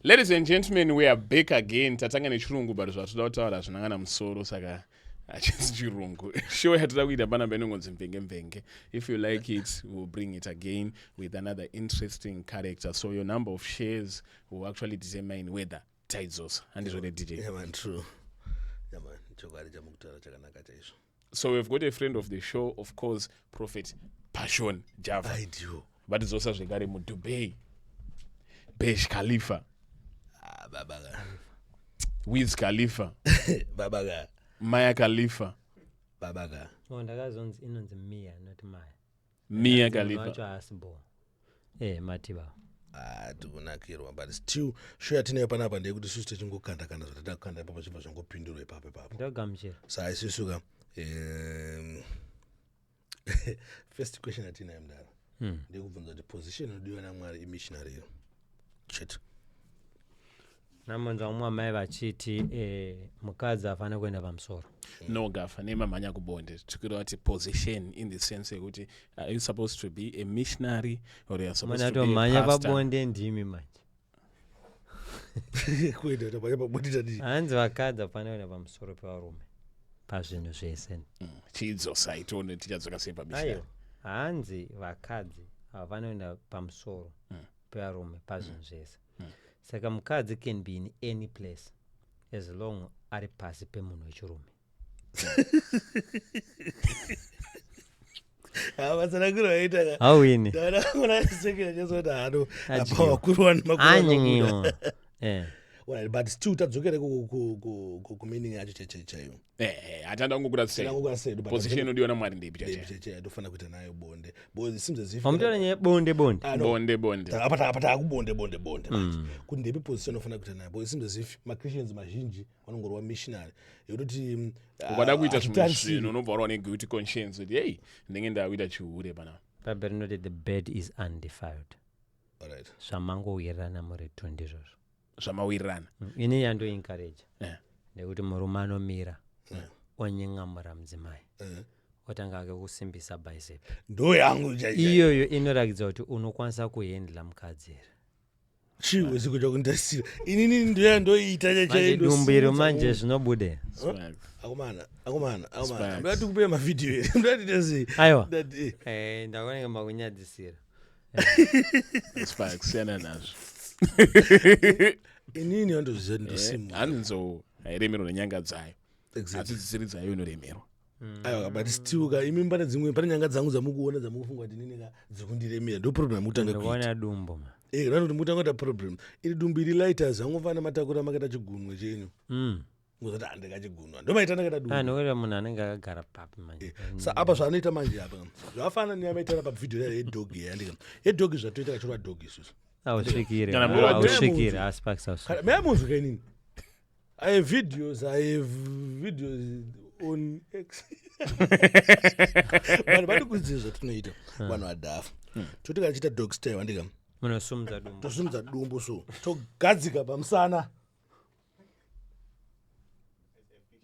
Ladies and gentlemen, we are back again. Tatanga nechirungu but zvatoda kutaura hazvina kana musoro saka hachisi chirungu. Show yatoda kuita panapa inongonzi mvenge mvenge. If you like it, we'll bring it again with another interesting character. So your number of shares will actually determine whether taidzosa. Handizvo here DJ? Yeah man, true. Yeah man, chokwadi chamukutaura chakanaka chaizvo. So we've got a friend of the show, of course, Prophet Passion Java. Ideal. Vatidzosa zvekare muDubai. Burj Khalifa. Ah, baba ka. Wiz Khalifa. Baba ka. Maya Khalifa. Baba ka. Oh, ndakazonzi inonzi Mia not Maya. Mia Khalifa. Wacho haasi bho. Eh, matiba. Ah, tikunakirwa but still show yatinayo panapa ndeyekuti isusu tichingokanda kanda zvatida kukanda ipapo zvibva zvangopindurwa ipapo ipapo. Ndogamuchira. Saka isusu ka first question yatinayo mdara ndeyekubvunza kuti position inodiwa naMwari imissionary iyo chete. Namonzwa umwe amai vachiti mukadzi hafana kuenda pamusoro. No gafa nemamhanya kubonde tikureva kuti position in the sense yekuti are you supposed to be a missionary or you are supposed to be a Munatomhanya pastor? pabonde ndimi manje. Kuenda kutomhanya pabonde tadii? Hanzi vakadzi hafana kuenda pamusoro pevarume pazvinhu zvese. Chidzosai tione tichadzoka sei pamissionary. Aiwa, hanzi vakadzi havafani kuenda pamusoro pevarume pazvinhu zvese. Saka mukadzi can be in any place as long ari pasi pemunhu wechirume. Ah, matsananguro aita ka. Hauini. Ndaona kuna sekera chezoti hano apa Adyiwa. vakuru vanhu makuru vanobuda. Anyingiwa. Alright, but still tadzokera ku meaning yacho chaiyo chaiyo. Hatanda kungokura sei. Tangokura sei, but Position inodiwa naMwari ndeipi chaiyo? Ndeipi chaiyo tofanira kuita nayo bonde. Because it seems as if Wamutora nyaya bonde bonde. Ah, no. Bonde bonde. Apa taakubonde bonde bonde manje. Kuti ndeipi position inofanira kuita nayo. Because it seems as if maChristians mazhinji vanongorwa missionary. Yekutoti, Ukada kuita zvimwe hazvitarisiri. zvinhu unobva warwa neguilty conscience kuti hey, ndinenge ndakuita chihure panapa. Bhaibheri rinoti the bed is undefiled. Alright. Zvamangowirirana muri two ndizvozvo. Zvamawirirana. Ini yando encourage. Nekuti murume anomira onyingamura mudzimai. Otanga ake kusimbisa bicep. Ndo yangu chaiyo. Iyoyo inoratidza kuti unokwanisa kuhandla mukadzi here. Chiwe ziko chakundasira. Inini ndo yandoita chaiyo. Manje dumbu iro manje zvinobude. Swag. Akomana, akomana, akomana. Sparks. Ndati kupe mavideo here. Ndati tese. Aiwa. Ndati. Ndakonenge makunyadzisira. Sparks siyana nazvo. Inini yandoziva ndosimu. Hanzi nzou hairemerwa nenyanga dzayo. Exactly. Asi dzisiri dzayo inoremerwa. Aiwa, but still ka imi pane dzimwe pane nyanga dzangu dzamukuona dzamukufunga kuti inini ka dzikundiremera. Ndo problem yamukutanga kuita. Ndikuona dumbu ma. Ndinoona kuti mukutanga kuita problem. Iri dumbu iri lighter zvangofana matakura makaita chigunwe chenyu. Ngozoti handikachigunwa. Ndo maita ndakaita dumbu. Ah, nokuti munhu anenge akagara papi manje. Sa apa zvaanoita manje apa. Zvafana neamaitira pa video yedog yandika. Yedog zvatoita kachirwa dog isusu. Ausvikire. Kana mbuya Ausvikire, asi pakisa Kana meya munzwi ka inini. I have videos, I have videos on X. Vanhu vari kuziva zvatinoita, vanhu vadhafu. Toti kana tichiita dog style andika. Munosumudza dumbu. Tosumudza dumbu so. Togadzika pamusana.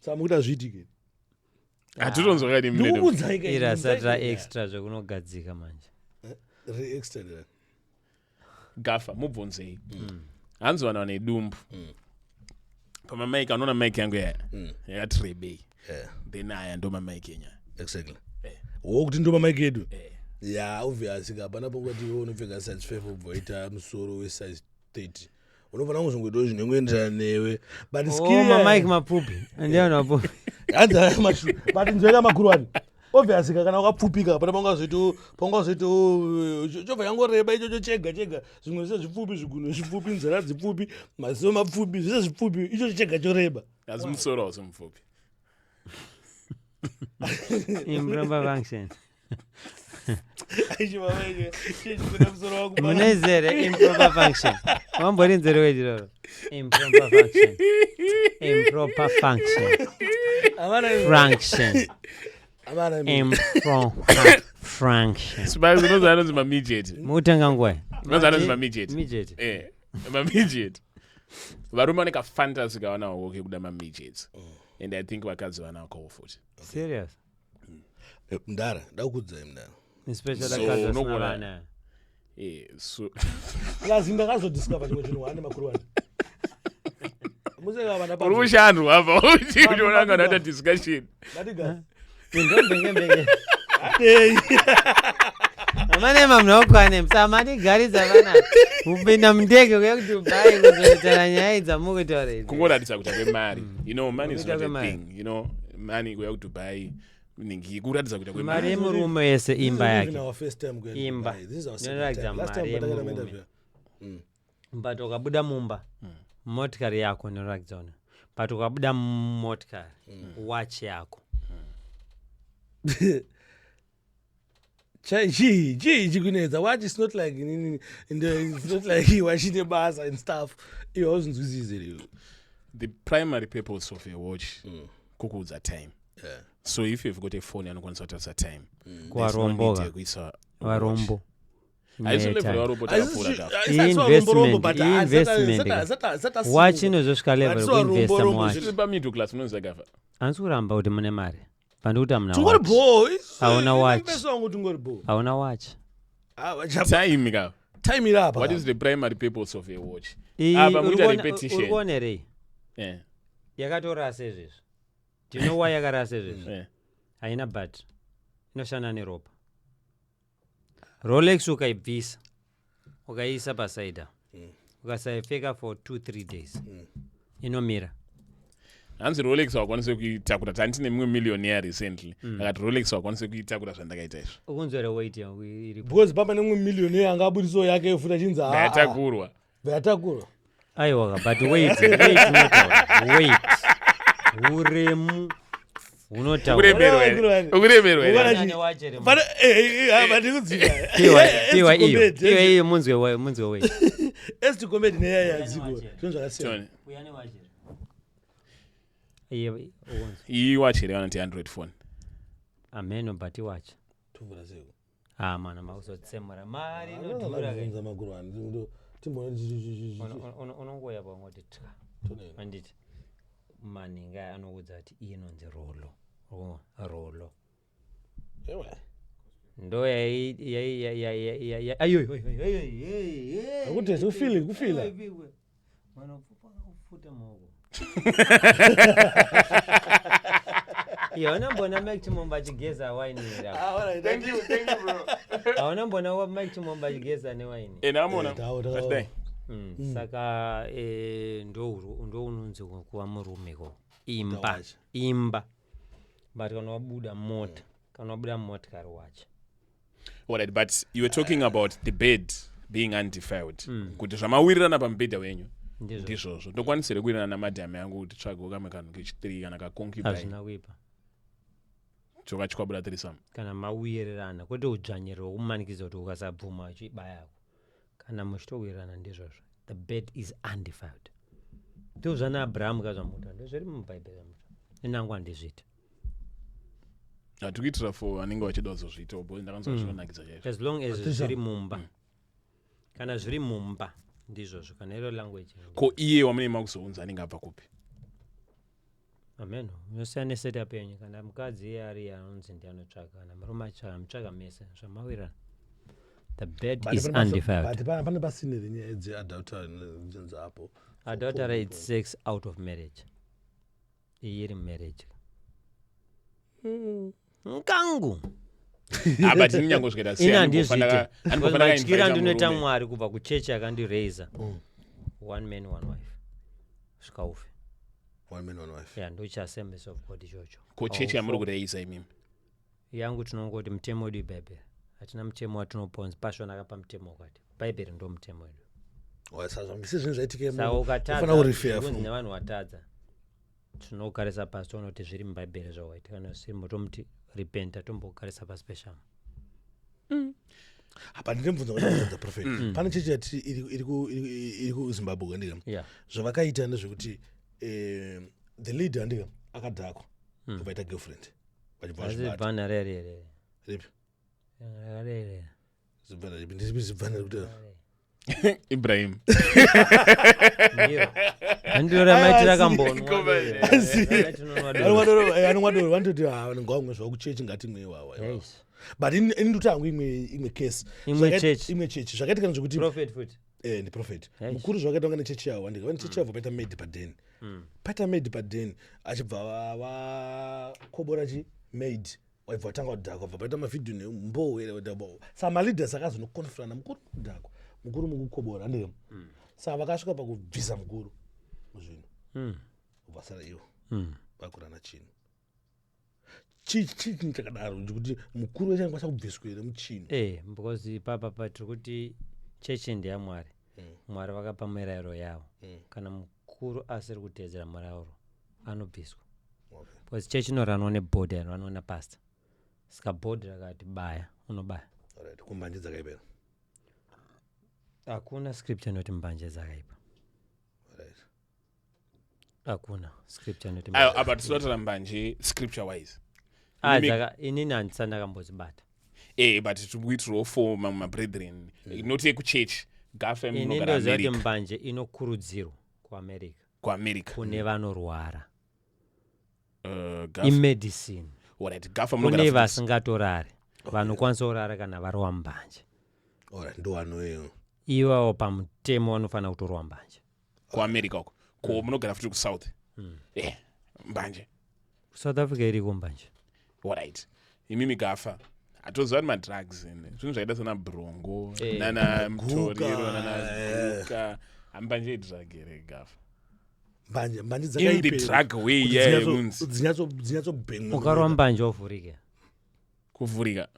Samukuita zviitike. Hatitonzwa kani mune Ndikukuudzai ka Iri inini, asati ra ndikuudzai. extra zvekunogadzika manje. Re extra re. Gafa mubvunzei. Hanzi vanhu vane dumbu. Pamamaiki anoona mic yangu yaya. Yakati rebei. Then aya ndo mamaiki enyaya. Exactly. Wo kuti ndo mamaiki edu. Yeah, obviously ka hapana pongati iwe unopfeka size 5 ubva waita musoro we size 30. Unofanira kuzongoitawo zvinongoenderana newe. But Oh, skill mamaiki mapfupi. Ndiyo mapfupi. Hanzi aya mashu. But nzweka makuru ani. Obviously ka kana wakapfupika hapana pangazoito chobva changoreba ichocho chega chega. Zvimwe zvese zvipfupi, zvigunwe zvipfupi, nzara dzipfupi, maziso mapfupi, zvese zvipfupi, ichocho chega choreba. Asi musoro hausi mupfupi. Improper function. Aichi baba icho, chichikuda musoro wangu baba. Munezere improper function. Wamborinzere wechiroro. Improper function. Improper function. Havana imi. Function. Havana imi. Improper function. Sparks unozi anonzi mamidget. Mutanga nguwa. Unozi anonzi mamidget. Midget. Mamidget. Varume vane kafantasy kavanako kekuda mamidgets. And I think vakadzi vanako futi. Serious? Mdara, ndakukudzai mdara. Especially So, vakadzi vasina unogona- vana. So Plus ndakazodiscover chimwe chinhu wane makuru ane. Uri kushandwa apa uchiona kana ta discussion. Ndombengembenge. Amane mamnokwane msamanigaridza vana kupinda mundege kuya kuDubai kuzotaura nyaya dzamukutaura idzi. Kungoratidza kuita kwemari. You know, money is Kuita not a kwemari. thing. You know, money kuya kuDubai ningi kuratidza kuita Mari kwemari. yemurume yese imba yake. Imba. Imba. Inoratidza mari yemurume. But ukabuda mumba, motikari yako inoratidza una. But ukabuda mumotikari, watch yako. Chii chii chikunetsa? Watch is not like inini, and it's not like wachine basa and stuff. Iwe hauzinzwisisi here. The primary purpose of a watch kukuudza time. Yeah. So if you've got a phone anokwanisa kutarisa time. There's no need Kuvaromboka. yekuisa watch. Varombo. Haisi level Nyaya yevarombo takapfuura kapo. I-investment, i-investment. Watch inozosvika level yekuinvesta muwatch. Tiri pamiddle class munonziva gafa. Handisi kuramba kuti mune mari. Pandikuti hamuna Tingori watch. bo. Hauna watch. Wangu tingori bo. Hauna watch. Time ka. Time iri apa. What is the primary purpose of a watch? Iyi Apa muita uri repetition. kuonerei? Yeah. Yakatorasa izvezvi. Do you know why yakarasa izvezvi? Yeah. Haina battery. Inoshanda neropa. Rolex ukaibvisa ukaiisa pasaida, ukasaipfeka for 2-3 days, inomira. Hanzi Rolex wakwanise kuitakura. Tandine mumwe millionaire recently akati Rolex wakwanise kuitakura zvandakaita izvo. Ukunzwere weight yangu iri. Because papa nemumwe millionaire anga abudisawo yake futi achinzi Ndayatakurwa. Yatakurwa. Aiwa, but weight inotaura, weight, uremu hunotaura. Ukuremerwa here? Ukuremerwa here? Ukuna- Ane watch here. Vandikudzika. Piwa iyo, piwa iyo, munzwe munzwe weight. Esticomedi neyaya dziko zvinhu zvakasiyana. Tony, Iye ukunzwe. Iyi watch here vanoti 100 phone. Ameno, but iwatch. Tovhura seko. Ah mana, mauzotsemura mari inodhura kai. Bvunza maguru ani timboona. Unongoya pangoti tra, anditi maninga anoudza kuti iyi inonzi rolo. Rolo ndo yai yai yai yai yai yai ayo ayo ayo ayo. Akutese, kufila, kufila. Mwana upfuta maoko. Iye hauna mbona Mike Chimomba achigeza waini here apa? Thank you, thank you, bro. Hauna mbona Mike Chimomba achigeza newaini? Eh, ndakamona. Eh, tawo. Achidai. Saka ndo unonzi kuva murume ko imba. Tawacha. Imba, but kana wabuda mota, kana wabuda motikari, wacha. Alright, but you were talking about the bed being undefiled, kuti zvamawirirana pamubhedha wenyu. Ndizvo. Ndizvozvo ndokwanisire kuwirirana namadhami yangu kuti tsvagewo kamwe kanhu kechi3 kana kaconcubine. Hazvina kuipa. Tokachikwabura threesome. Kana mawirirana, kwete udzvanyiriro wekumanikidza kuti ukasabvuma uchibayako. Kana muchitowirirana, ndizvozvo, the bed is undefiled. Ndo zvana Abrahamu ka zvamuta, ndo zviri mubhaibheri zvamuta inangu handizviita. Hatikuitira for vanenge vachida kuzozviitawo bo ndakanzwa zvinonakidza chaizvo. As long as Attention. zviri mumba, kana zviri mumba, ndizvozvo, kana iro language. Ko iye wamunenge makuzounza anenge abva kupi? Ameno, unosiyana nesetup yenyu. Kana mukadzi iye ari anonzi ndianotsvaka, kana murume achitsvaka, mutsvaka mese zvamawirirana. The bed is undefiled. But pane pasine renyaya dzeadultery dzenzapo. Adultery, it's sex out of marriage. Iyi iri marriage nkangu. Ah, but ini nyange zvikaita Ini handizviite. Because matyiro andinoita Mwari kubva kuchechi akandireisa, one man, one wife, svika ufe. One man, one wife. Ya, ndochiAssemblies of God ichocho. Ko chechi yamuri kureisa imimi? Yangu tinongoti mutemo wedu ibhaibheri. Hatina mutemo watinoponza. Pashona akapa mutemo wakati bhaibheri ndo mutemo wedu. Sezvinhu zvaitika. Saka ukatadza, kurefer. kunzi nevanhu watadza, tinogarisa pasi toona kuti zviri mubhaibheri zvawaita. Kana zvisirimo, tomuti repenta, tombogarisa pasi peshamu. Apa ndine mubvunzo wandinobvunza, prophet. Pane chechi yati iri kuZimbabwe, andika? Zvavakaita ndezvekuti the leader, andika, akadhakwa, vaita girlfriend, vachibva Asi vazvibata. bhana rerere. Ripi? Rerere. Zibvana ripi? Ndiripi zibvana rikuti? Ibrahim. Ndiro handiro ramaiti rakambonwa. Anonwa doro, vanototi ngawamwe zvavo kuchechi, ngatimwe iwawa. But ini ndoti hangu imwe case. Imwe chechi. Imwe chechi zvakaitika ndezvekuti Prophet futi. Ndiprophet. Eish. Mukuru zvakaita kunge nechechi yavo, andika vane chechi yavo, paita maid paden, paita maid paden, achibva vakobora chi maid, waibva watanga kudhakwa, bva paita mavhidhiyo nembowe. Saka maleaders akazonokonfrana mukuru mukudhakwa, mukuru mukukobora, andika. Saka vakasvika pakubvisa mukuru muzvinhu, vasara ivo vakurana chinhu. Chii chinhu chakadaro chekuti mukuru wese anokwanisa kubviswa here muchinhu? Because ipapa patiri kuti chechi ndeyamwari. Mwari vakapa mirayiro yavo. Kana mukuru asiri kuteedzera murayiro, anobviswa. Because chechi inoranwa nebhodhi, hairanwa napastor. Saka bhodhi rakati baya, unobaya. Alright, kumbanje dzakaipera? Hakuna scripture inoti mbanje dzakaipa. Hakuna scripture inoti Ayo, mbanje apa tisinotaura mbanje scripture wise. Ah, inini handisati ndakambodzibata. But tiri for mamwe mabrethren, not ekuchechi, gafa. Ini Munogara ndoziva kuti America. Mbanje inokurudzirwa kuAmerica. KuAmerica. Kune vanorwara. Gafa. Imedicine. Alright, gafa, Kune munogara vasingatorari, vanokwanisa kurara kana varova mbanje. Alright, ndowanoyo. Iwawo pamutemo vanofanira kutorwa mbanje. KuAmerica uko, ko munogara futi kuSouth, mbanje? South Africa iriko mbanje. Alright, imimi gafa, hatoziva kuti madrugs zvinhu zvakaita sana brongo, nana mutoriro, Guka, nana guka, hambanje idrug here, gafa? Mbanje In the drug way, yeah, yekunzi Dzinyatsobhengwa. Ukarova mbanje wavhurika. Kuvhurika,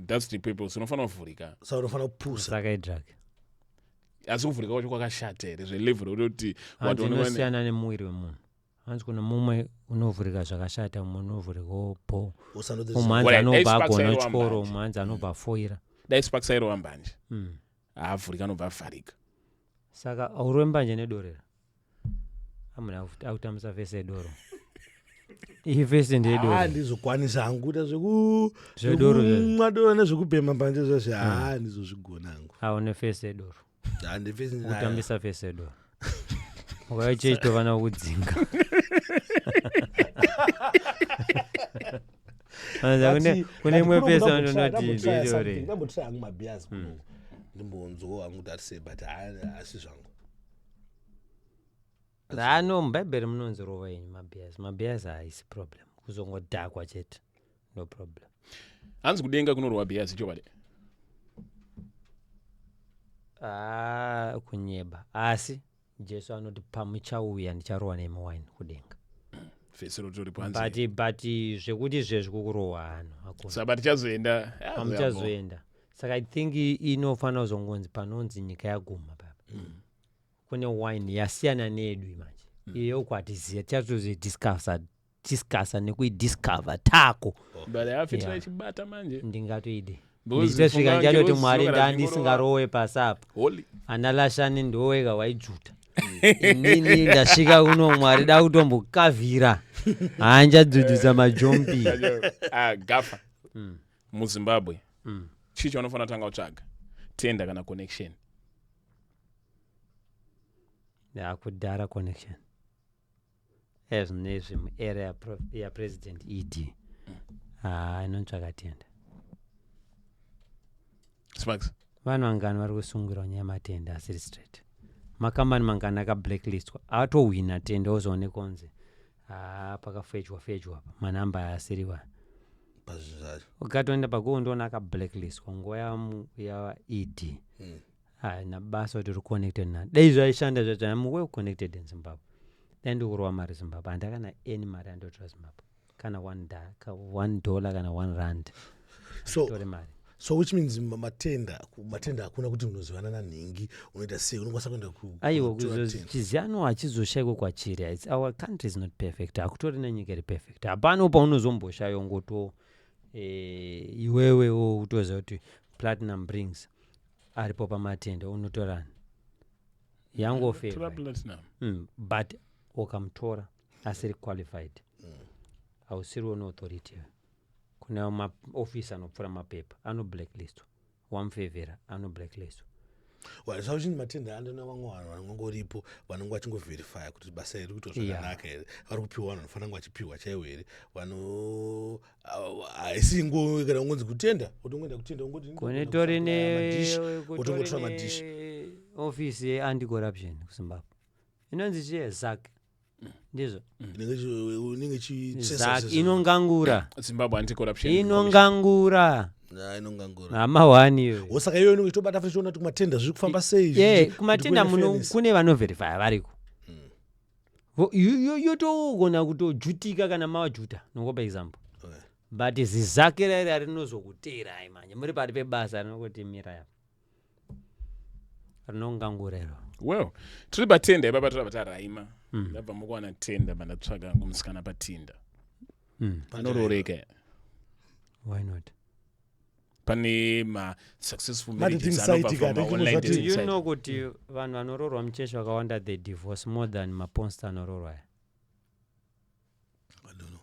that's the purpose, unofanira kuvhurika. Saka unofanira kupusa. Saka idrug. Asi kuvhurika kwacho kwakashata here, zvelevel rototi Hanzi inosiyana nemuviri wemunhu. Hanzi kune mumwe unovhurika zvakashata, mumwe unovhurikawo po. Usandodzi. Umwe hanzi Alright, anobva dai agona Sparks chikoro, airova. umwe hanzi anobva afoira. Dai Sparks airova mbanje, haavhurika, anobva avharika. Saka aurove mbanje nedorera, amunhu akutambisa face yedoro, iyi face ndeyedoro. Ha, ndizokwanisa hangu kuita Zvedoro zvezvo. Zvekumwa doro nezvekubhema mbanje zvazvo, ha, ndizozvigona hangu. Aune face yedoro. Ha, ndifesi. Kutambisa face yedoro, ukauya chechi tovana kudzinga. Kune imwe face vanonoti ndedore. Ndambotry hangu mabeers kunoku, ndimbonzwawo hangu kuti atisei, but asi zvangu. Ano mubhaibheri munonzi rova yenyu mabeers. Mabeers haisi problem, kuzongodhakwa chete no problem. Hanzi kudenga kunorwa beers, chokwadi? Ah, kunyeba. Asi Jesu anoti pamuchauya ndicharohwa nemiwine kudenga. Vhesi rotoripo hanzi. But zvekuti zvezvi kukurohwa hano hakuna. Saka tichazoenda. Pamuchazoenda. Saka I think inofanira kuzongonzi panonzi nyika yaguma papa kune wine yasiyana neyedu manje. Iyo kwatiziva tichatozoidiscussa discussa nekuidiscover tako. But afitira ichibata manje. Ndingatoide. Because Ndichitosvika funga ndichatoti ngirozi Mwari dzinogara ndandisingarowe pasi apa. Holy. Ana lashani ndowega waijuta, inini ndasvika kuno, Mwari da kutombokavhira hanjadzudzudza majombi. Ah, gafa, muZimbabwe chii chaunofanira kutanga kutsvaga, tender kana connection? Yakudhara connection, ezvinezvi muera yaPresident ED, haa, inotsvaka tender. Sparks. Vanhu vangani vari kusungirwa nyaya yematender asiri straight? Makambani mangani akablacklistwa, atohwina tender, ozoonekwa kunzi haa, pakafejwa fejwa apa, manhamba asiriwa? Pazvinhu zvacho. Ukatoenda paGoogle ndoona akablacklistwa nguva yaED. Haina basa kuti uri connected nani. Dai zvaishanda zvacho, am well connected in Zimbabwe, dai ndikurova mari Zimbabwe. Handakana any mari andotora Zimbabwe, kana $1 kana R1. So Tore mari. So which means matender, matender hakuna kuti unozivana nanhingi, unoita sei, unokwanisa kuenda Aiwa. kutora tender. Chiziyano hachizoshayikwa kwachiri. Our country is not perfect, hakutori nenyika iri perfect. Hapana paunozomboshayiwa ngoto iwewewo utoziva kuti Platinum Brings aripo pamatender, unotorani Tora. yangofeva. Platinum. But ukamutora asiri qualified, hausiriwo neauthority. Kune maofisi anopfuura mapepa, anoblacklistwa. Wamufevhera, anoblacklistwa. Well, so uchinzi matender andona vamwe vanhu vanongoripo vanonge vachingovherifya kuti basa iri kuitwa zvakanaka here, vari kupiwa vanhu vanofanira kunge vachipiwa chaiwo here, vano haisi ngo kana ungonzi kutender, utongoenda kutender ungoti Kune tori wotongotora madhishi. Ofisi yeanti-corruption kuZimbabwe inonzi chiye? ZACC, ndizvo? Inenge ZACC inongangura. Zimbabwe Anti-Corruption. Inongangura. Inongangura. Hama one iyoyo. Saka iyoyo inenge ichitobata futi, chiona kuti kumatenda zviri kufamba sei. Ye, kumatenda muno kune vanoverifya variko. Yotogona kutojutika kana mawajuta, nongopa example. But ziZACC raira rinozokuteerai manje muri pari pebasa, rinokuti mira yapa, rinongangura iro. Well, tiri patenda ipapa, torabva taraima. Ndabva mukuwana tenda pandatsvaga kumusikana patinda. Anororeka? Why not? Pane masuccessful Madating marriages anobva site from ka, ma-online dating dating Do you site. know kuti vanhu vanoroorwa muchechi vakawanda, they divorce more than mapornstar anoroorwa aya? I don't know.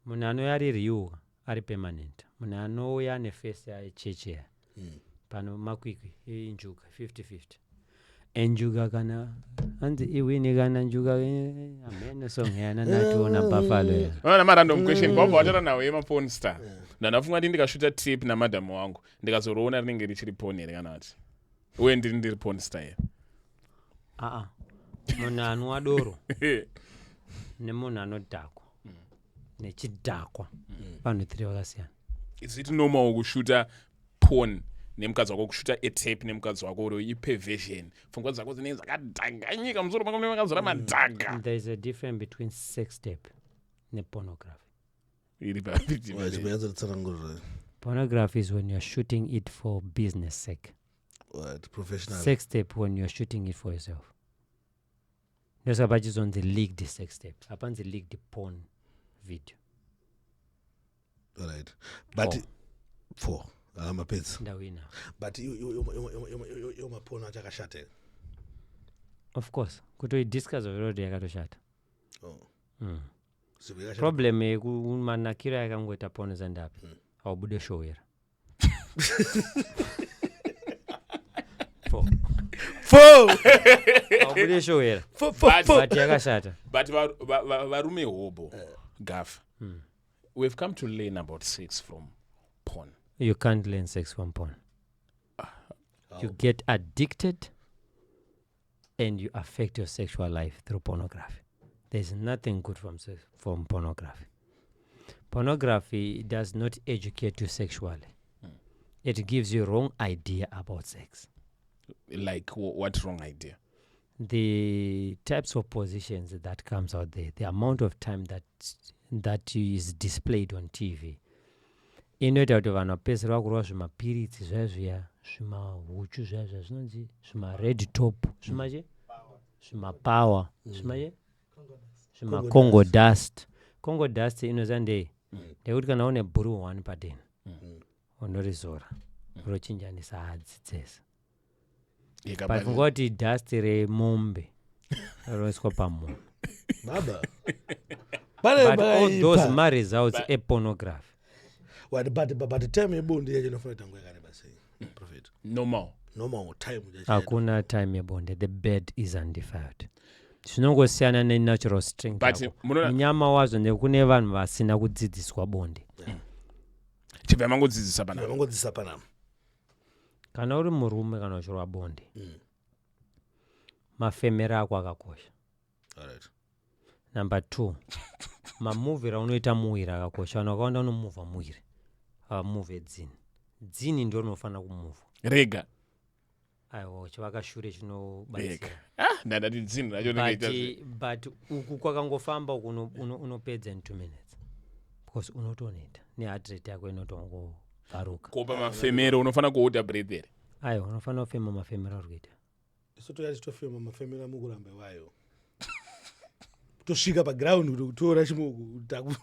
Munhu anouya ari real, ari permanent. Munhu anouya neface yechechi ya pano makwikwi injuga 50-50 enjuga kana anzi iwini kana njuga, amene song yana nationa Buffalo ya. Ona, marandom question kwabva wataura nawo yemapornstar. Ndandafunga kuti ndikashuta tape namadhamu wangu, ndikazoroona, rinenge richiri porn here, kana kuti uye ndiri pornstar here? Aa, munhu anwa doro nemunhu anodhakwa nechidhakwa, vanhu tiri vakasiyana. Is it normal kushuta porn nemukadzi wako, kushuta atape nemukadzi wako, uri iperversion, pfungwa dzako dzinenge dzakadhanganyika, musoro mako munenge makazora madhaga? There is a difference between sex tape nepornography. Iri pa Chimbonyatsoritsanangurira. Pornography is when you're shooting it for business sake. Right, professional. Sex tape, when you're shooting it for yourself. Ndosaka pachizonzi leaked sex tape, hapanzi leaked porn video. Right, but Four. Four, ah, mapedza. Ndawina. But iwo maporn acho akashata here? Of course, kutoidiscuss already yakatoshata. Oh. Zimwe yakashata. Problem yekumanakiro yakangoita porn zandapi, haubude showera. Four. Four. Haubude showera. Four, four, four. But yakashata. But varume hobo gafa, we've come to learn about sex from porn. You can't learn sex from porn. You get addicted and you affect your sexual life through pornography. There's nothing good from pornography. Pornography does not educate you sexually. It gives you wrong idea about sex. Like what wrong idea? The types of positions that comes out there, the amount of time that is displayed on TV inoita kuti vanhu vapedzisira vakurwa zvimapiritsi zviya zviya, zvimahuchu zviya zviya zvinonzi zvimared top, zvimache, zvimapower, zvimache, zvimacongo dust. Congo dust inoziva ndei? Ndekuti kana une blue one padeni, unorizora, rochinjanisa hadzi dzese. But funga kuti dust remombe roiswa pamunhu. Baba. But all those maresults epornography. What, but time yebonde yacho inofanira kuita nguva yakareba sei, prophet? Normal. Normal time yacho? Hakuna time yebonde. The bed is undefiled. Zvinongosiyana nenatural strength But yako. munoona Munyama wazvo nekune vanhu vasina kudzidziswa bonde. Chibva mangodzidzisa panapa. Vangodzidzisa panapa. Kana uri murume, kana uchirwa bonde, mafemero ako akakosha. Alright. Number two, mamuvhiro aunoita muviri akakosha. Vanhu vakawanda vanomuvha muviri, havamuvhe dzini. Dzini ndo rinofanira kumuvhwa. Rega. Aiwa, uchivaka shure chinobatsira. Rega, ah, ndandati dzini racho ringaita But uku kwakangofamba uku unopedza in 2 minutes because unotoneta neheart rate yako inotongobvaruka. Kopa mafemero unofanira kuorder breath here? Aiwa, unofanira kufema mafemero auri kuita. Isu toya tichitofema mafemero amukuramba iwayo, tosvika paground kuti kutora chimoku taku.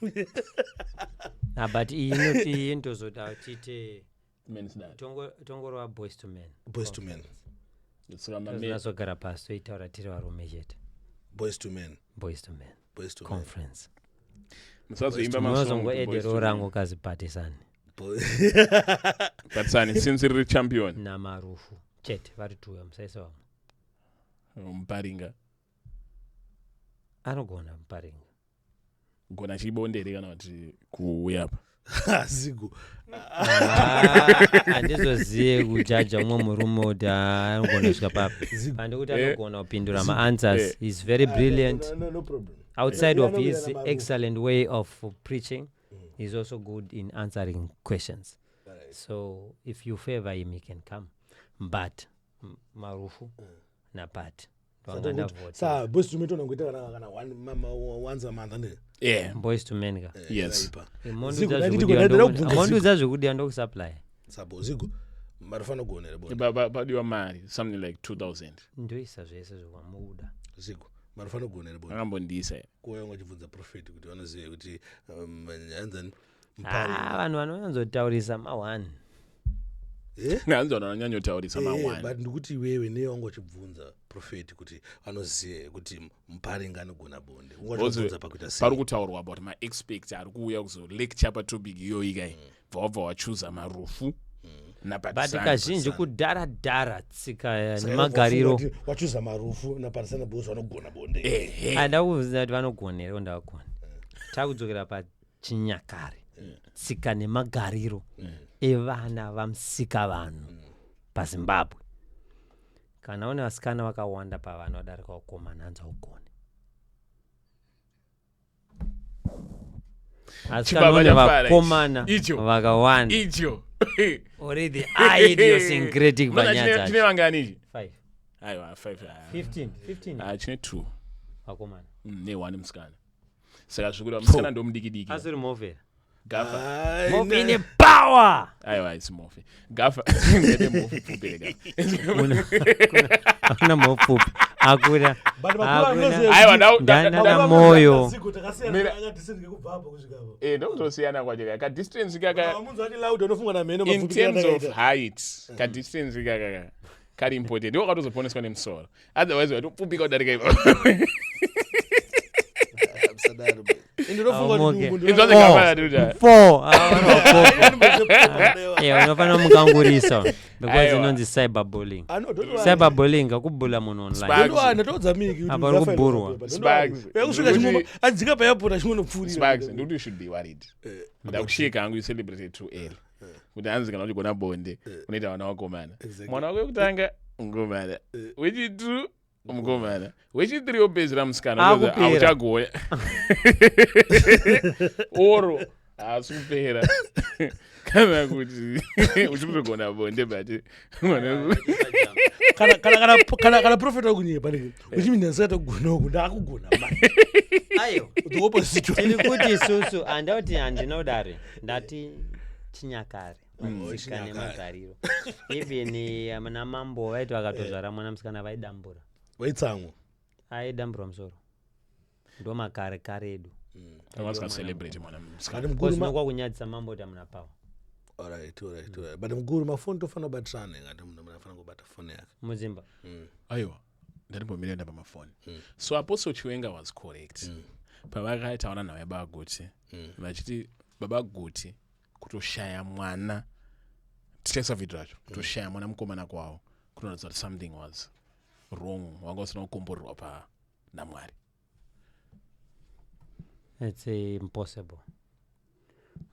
Ah, but iyi inotozoda tiite tongorova Boys to Men. Boys to Men. Tozonyatsogara pasi toitaura tiri varume chete. Boys to Men. Boys to Men Boys to Men. conference. Musazoimba. Munozongoedero rangu kazipatisani. Patisani since riri champion. Namarufu chete vari tuya, musaisa vamwe. Muparinga. Anogona Muparinga. Gona chibonde here kana kuti kuuya apa? Zigo. Ah, handizozive kujaja umwe murume kuti anogona kusvika papi. Zigo. Pandikuti anogona kupindura Zigo. maanswers. He's very brilliant. No, no, no problem. Outside of Yeah, his no, no, excellent way of preaching, he's also good in answering questions. So if you favor him, he can come, but Marufu naPat. Sa Boys to Men tonangoita kana one once a month, ande? Yeah. Boys to Men ka. Yes. Zigo, ndakubvunza. Mondiudza zvekudya, ndokusupply. Sabo Zigo, marifana kugonera bonde. Padiwa mari something like 2000. Ndoisa zvese zvekwamuda. Zigo, marifana kugonera bonde. Akambondiisa. Kuuya ungachibvunza prophet kuti vanoziva kuti hanzani Mupari. Ah, vanhu vanonyanzotaurisa ma1. Eh? Hanzi vanhu vanonyanyotaurisa ma1. But ndikuti iwewe newe wanga uchibvunza prophet kuti vanoziva kuti Muparinga anogona bonde, ungachibvunza pakuita sei? Pari kutaurwa about maexperts ari kuuya kuzolecture patopic iyoyi kai, bva wabva wachuza Marufu But naPatisani. kazhinji kudhara dhara tsika Saka nemagariro. wafunga kuti wachuza Marufu naParisana because vanogona bonde. Ehe. Handa kuziva kuti vanogona here, ndavagona. Takudzokera pachinyakare, tsika nemagariro evana vamusika vanhu paZimbabwe. Kana une vasikana vakawanda pavana vadarika vakomana, hanzi haugone. Asi kana Chibaba une chafara ichi. vakomana Icho. vakawanda, Icho. already idiosyncratic Muna panyaya chine dzacho. vangani ichi? 5. Aiwa, 5. 15, 15. Ah, chine 2 vakomana. Ne1 musikana, saka zvikuti musikana ndo mudiki diki. Asiri movera. Gafa. Ai, Mofi ine power. Aiwa, isi mofi gafa ngete mofi pfupire gafa. Hakuna mopfupi, hakuna. But makuru Hakuna. anoziva Aiwa, Ndana moyo. Zigo, takasiyana, akadistance ngekubva apa kusvika apa. Eh, ndokutosiyana kwacho ka kadistance kaka. Munhu ati loud anofunga namheno. In terms of height, kadistance kaka kari important. Ndiwo katozoponeswa nemusoro, otherwise watopfupika kudarika ipapo. Aomoke. Inzwa ndikafana. Four. Ah, yeah, unofanira mukangurisa because Aiwa. inonzi cyberbullying. Cyberbullying akubhula munhu online. Sparks. Ndatoudza Miki. Apa uri kubhurwa. Sparks. Kusvika adzika paairport achingonopfuurira. Sparks, ndikuti you should be worried. Ndakusheka hangu, you celebrated too early, kuti hanzi kana uchigona bonde unoita vana vakomana. Mwana wako wekutanga mukomana, wechi2 mukomana, wechi3 wopedzera musikana. Akupera. Auchagona oro haasi kupera, kana kuti uchikutogona bonde, but mwana Kana prophet wakunyepa ndike uchimina ndisati kugona uku, ndakugona mani. Ayo. The opposite. Tiri kuti isusu handauti handina kudare, ndati chinyakare, matsika Chinyakare. nemagariro. Even namambo vaiti vakatozvara mwana musikana vaidambura. Waitsamwa. Aidamburwa musoro, ndo makare kare edu. Vasikacelebrate mwana musikana. But mukuru Kozvinokwa kunyadzisa mambo kuti amuna power. Alright. But mukuru, mafoni tofanira kubatirana, ngati munhu anofanira kubata foni yake. Mudzimba. Aiwa, ndatimbomira pamafoni. So Apostle Chiwenga was correct pavakaitaura nhau yababa Guti, vachiti baba Guti kutoshaya mwana, tichaisa vhidhio racho, kutoshaya mwana mukomana kwavo kunoratidza kuti something was wrong, wanga usina kukomborerwa pa naMwari. It's impossible.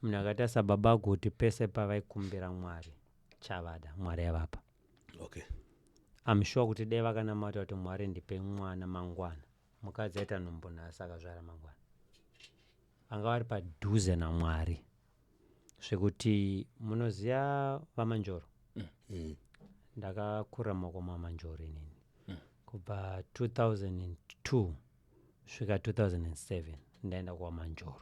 Munhu akaita sababa Guti, pese pavaikumbira Mwari chavada, Mwari avapa. I'm sure kuti dai vakanamata kuti Mwari ndipe mwana mangwana, mukadzi aita nhumbu nhasi akazvara mangwana. Vanga vari padhuze naMwari zvekuti munoziva vaManjoro. Ndakakura maoko maManjoro inini kubva 2002 svika 2007. Ndaenda kwaManjoro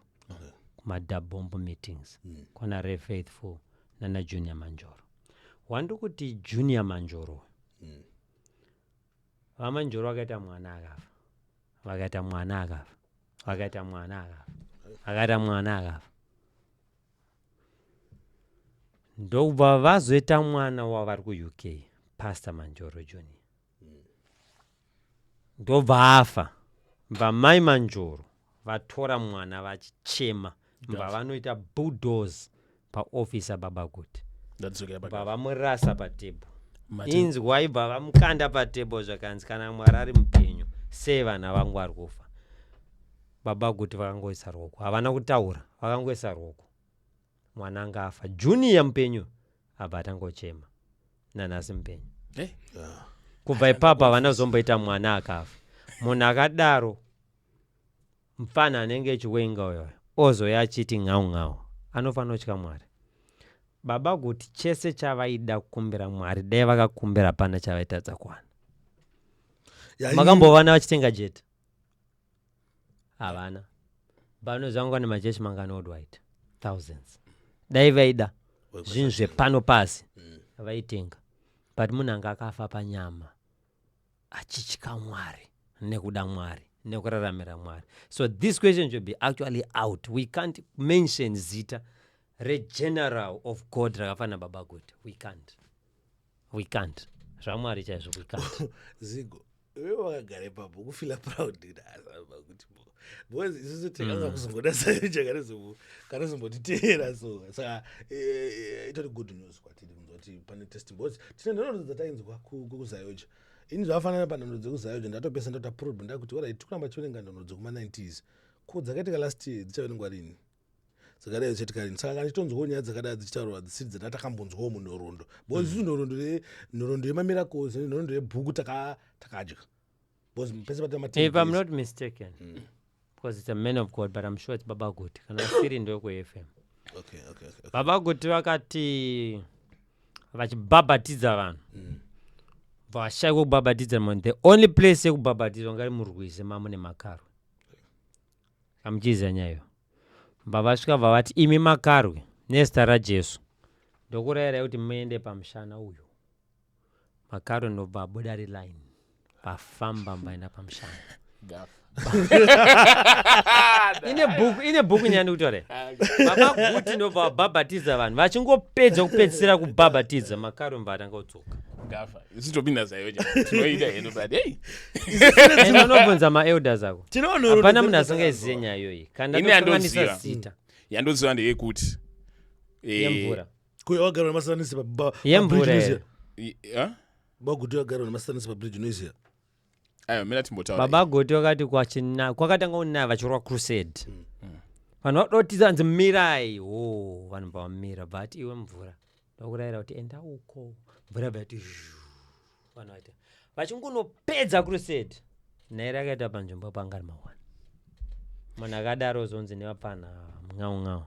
kumadhabhombo meetings, kwana Re Faithful nana Junior Manjoro. Wandi kuti Junior Manjoro, vaManjoro vakaita mwana akafa, vakaita mwana akafa, vakaita mwana akafa, vakaita mwana akafa, ndobva vazoita mwana wavari kuUK, Pastor Manjoro Junior, ndobva afa. Bva mai Manjoro vatora mwana vachichema, bva vanoita bulldoze paofisi ababa Guti. Ndadzokera. Bva vamurasa patebho. Inzwai, bva vamukanda patebho, zvakanzi kana Mwari ari mupenyu, sei vana vangu vari kufa? Baba Guti vakangoisa ruoko, havana kutaura, vakangoisa ruoko. Mwana anga afa, Junior mupenyu, abva atangochema. Nanhasi mupenyu. Kubva ipapo havana kuzomboita mwana akafa. Munhu akadaro, mufana anenge echiwenga uyoyo, ozoya achiti ng'au ng'au, anofanira kutya Mwari. Baba Guti chese chavaida kukumbira Mwari, dai vakakumbira, hapana chavaitadza kuwana. Makambovana vachitenga jet? Havana. Vanozvangwa nemachechi mangani worldwide? Thousands. Dai vaida zvinhu zvepano pasi, vaitenga. But munhu anga akafa panyama achitya Mwari nekuda Mwari nekuraramira Mwari. So this question should be actually out. We can't mention zita regeneral of God rakafanana Baba Guti. We can't, we can't. ZvaMwari chaizvo, we can't. Zigo, iwe wakagara ipapo kufeela proud kuti because isusu takanga kuzongoda sayoja kanozombotiteera. So saka itori good news kwatiri kunzwa kuti pane testimony, because tine nhoroondo dzatainzwa kuZAOGA. Ini zvakafanana panhoroondo dzekuZAOGA, ndatopesa ndota problem ndakuti alright, tikuramba tichiverenga nhoroondo dzekuma-90s, ko dzakaitika last year dzichaverengwa rini? Dzakadai dzichaitika rini? Saka kana tichitonzwawo nyaya dzakadai dzichitaurwa dzisiri dzata takambonzwawo munhoroondo, because isusu nhoroondo yemamiracles nenhoroondo yebhuku takadya, because pese patama. If I'm not mistaken, because it's a man of God, but I'm sure it's Baba Guti. Kana asiri, ndokweFM. Baba Guti vakati vachibhabhatidza vanhu, vashayikwa kubhabhatidza munhu. The only place yekubhabhatidzwa ngari murwizi mamune makarwe. Kamuchiziva nyayo? Vavasvika vavati, "Imi makarwe, nezita raJesu ndokurayirai kuti muende pamushana uyu." Makarwe ndobva abuda riline, vafamba mbaenda pamushana. Gafa. Ine bhuku nyaya ndikutaura. Baba Guti ndobva vabhabhatidza vanhu, vachingopedza kupedzisira kubhabhatidza, makarwe mbva atanga kudzoka. Gafa, isu topinda ZAOGA, tinoida hedu, but hey. Ende unobvunza maelders ako. Tinoona. Hapana munhu asingazive nyaya iyoyi. Kana Ini ndatokanganisa handoziva. zita. Yandoziva ndeyekuti Yemvura. Kuya wagara nemasanisi. Yemvura here? Baguti wagara nemasanisi pabridge, unoiziva? Aiwa, mina timbotaura. Baba Guti vakati kwachina kwakatanga kunaya vachirwa crusade, vanhu vadotiza, anzi, "Mirai ho." Vanhu vamira, bvati, "Iwe mvura, ndokurayira kuti enda uko." Mvura bva yati zhu. Vanhu vaita vachingunopedza crusade, naye rakaita panzvimbo panga ari mawani. Munhu akadaro zonzi nevapfana ng'au ng'au.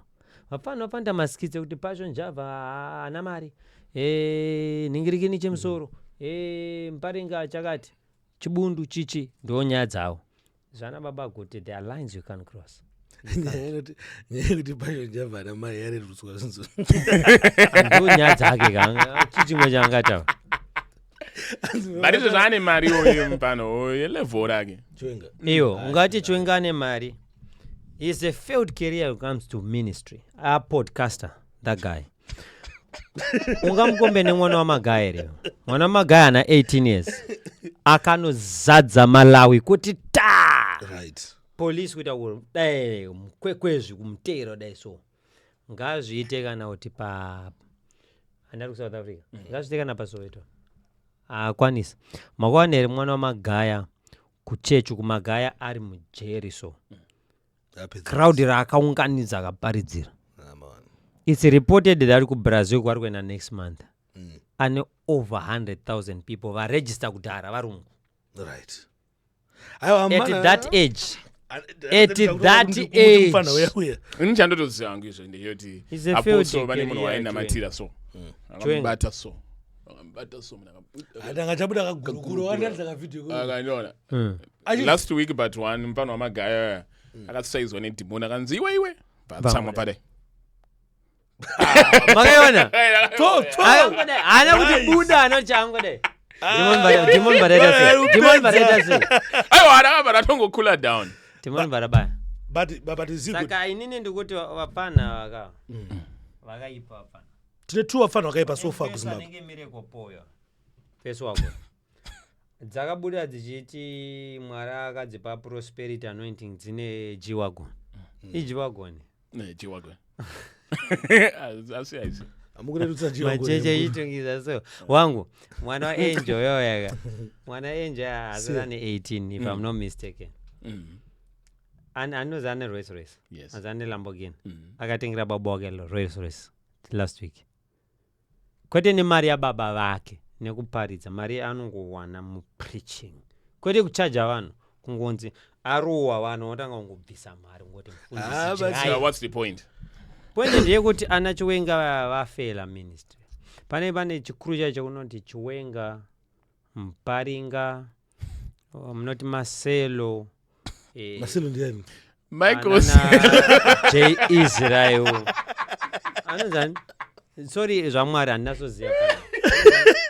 Vapfana vapanda maskits ekuti Passion Java haana mari, nhingirikini chemusoro, Muparinga chakati, chibundu chichi, ndo nyaya dzavo. Zvana Baba Guti, there are lines you can cross. Nyaya yekuti Passion Java namai yarerutswa zvinzo. Ndo nyaya dzake ka, chichimwe chaangataura. But izvo zvaane mari iyoyo mupano yelevel rake. Chiwenga. Iyo ungati Chiwenga ane mari, is a failed career when it comes to ministry. A podcaster, that guy. Ungamukombe nemwana waMagaya here? Mwana waMagaya ana 18 years akanozadza Malawi kuti ta Police kuita dai mukwekwezvi kumuteera dai. So ngazviite kana kuti pa andari kuSouth Africa, ngazviite kana paSoweto, haakwanisa. Makaona here mwana waMagaya kuchechi kuMagaya ari mujeri? So Apedza. crowd raakaunganidza akaparidzira. Ah, man. It's reported that kuBrazil kwari kuenda next month ane over 100,000 people varegister kudhara, varungu. Right, aiwa. At that age, at that age. Mufana uya uya. Ini chandotoziva hangu izvo ndeyoti He's a apostle failed vane munhu career. wainamatira so, akamubata so, akamubata so, munhu Atanga chabuda kagurukuru wandaridza kavideo. Akandiona last week, but one mufana waMagaya akasaizwa nedhimoni, akanzi, "Iwe, iwe," bvatsamwa padai. Makaiona? Akangodai, haana kuti buda, anoti angodai, "Demon baraita sei? Demon baraita sei?" Aiwa, akabva ratongocoola down. Demon barabaya. But Zigo, Saka inini ndikuti vapfana vakaipa vapfana. Tine two vafana vakaipa so far kuZimbabwe. Anenge Miracle Poyo fesi wako, dzakabuda dzichiti Mwari akadzipa prosperity anointing, dzine G-Wagon, iG-Wagon. Ne, G-Wagon asi aisi. Amukurerutsa. Macheche ichitungisa. So wangu mwana waAngel yoyaka, mwana Angel asati ane 18, if I'm not mistaken. Anozi ane Rolls Royce. Yes. Anzi ane Lamborghini. Akatengera baba wake Rolls Royce last week, kwete nemari yababa vake nekuparidza, mari anongowana mupreaching, kwete kuchaja vanhu, kungonzi arohwa, vanhu votanga kungobvisa mari kungoti Ah, mufundisi but- dyai. So what's the point? Point ndeyekuti ana Chiwenga vafela ministry. Pane chikuru chacho kunoti Chiwenga, Muparinga, oh, munoti Maselo, Maselo ndiani? Michael. Anana J Israel anonzani, sorry, zvaMwari handinasoziva pana.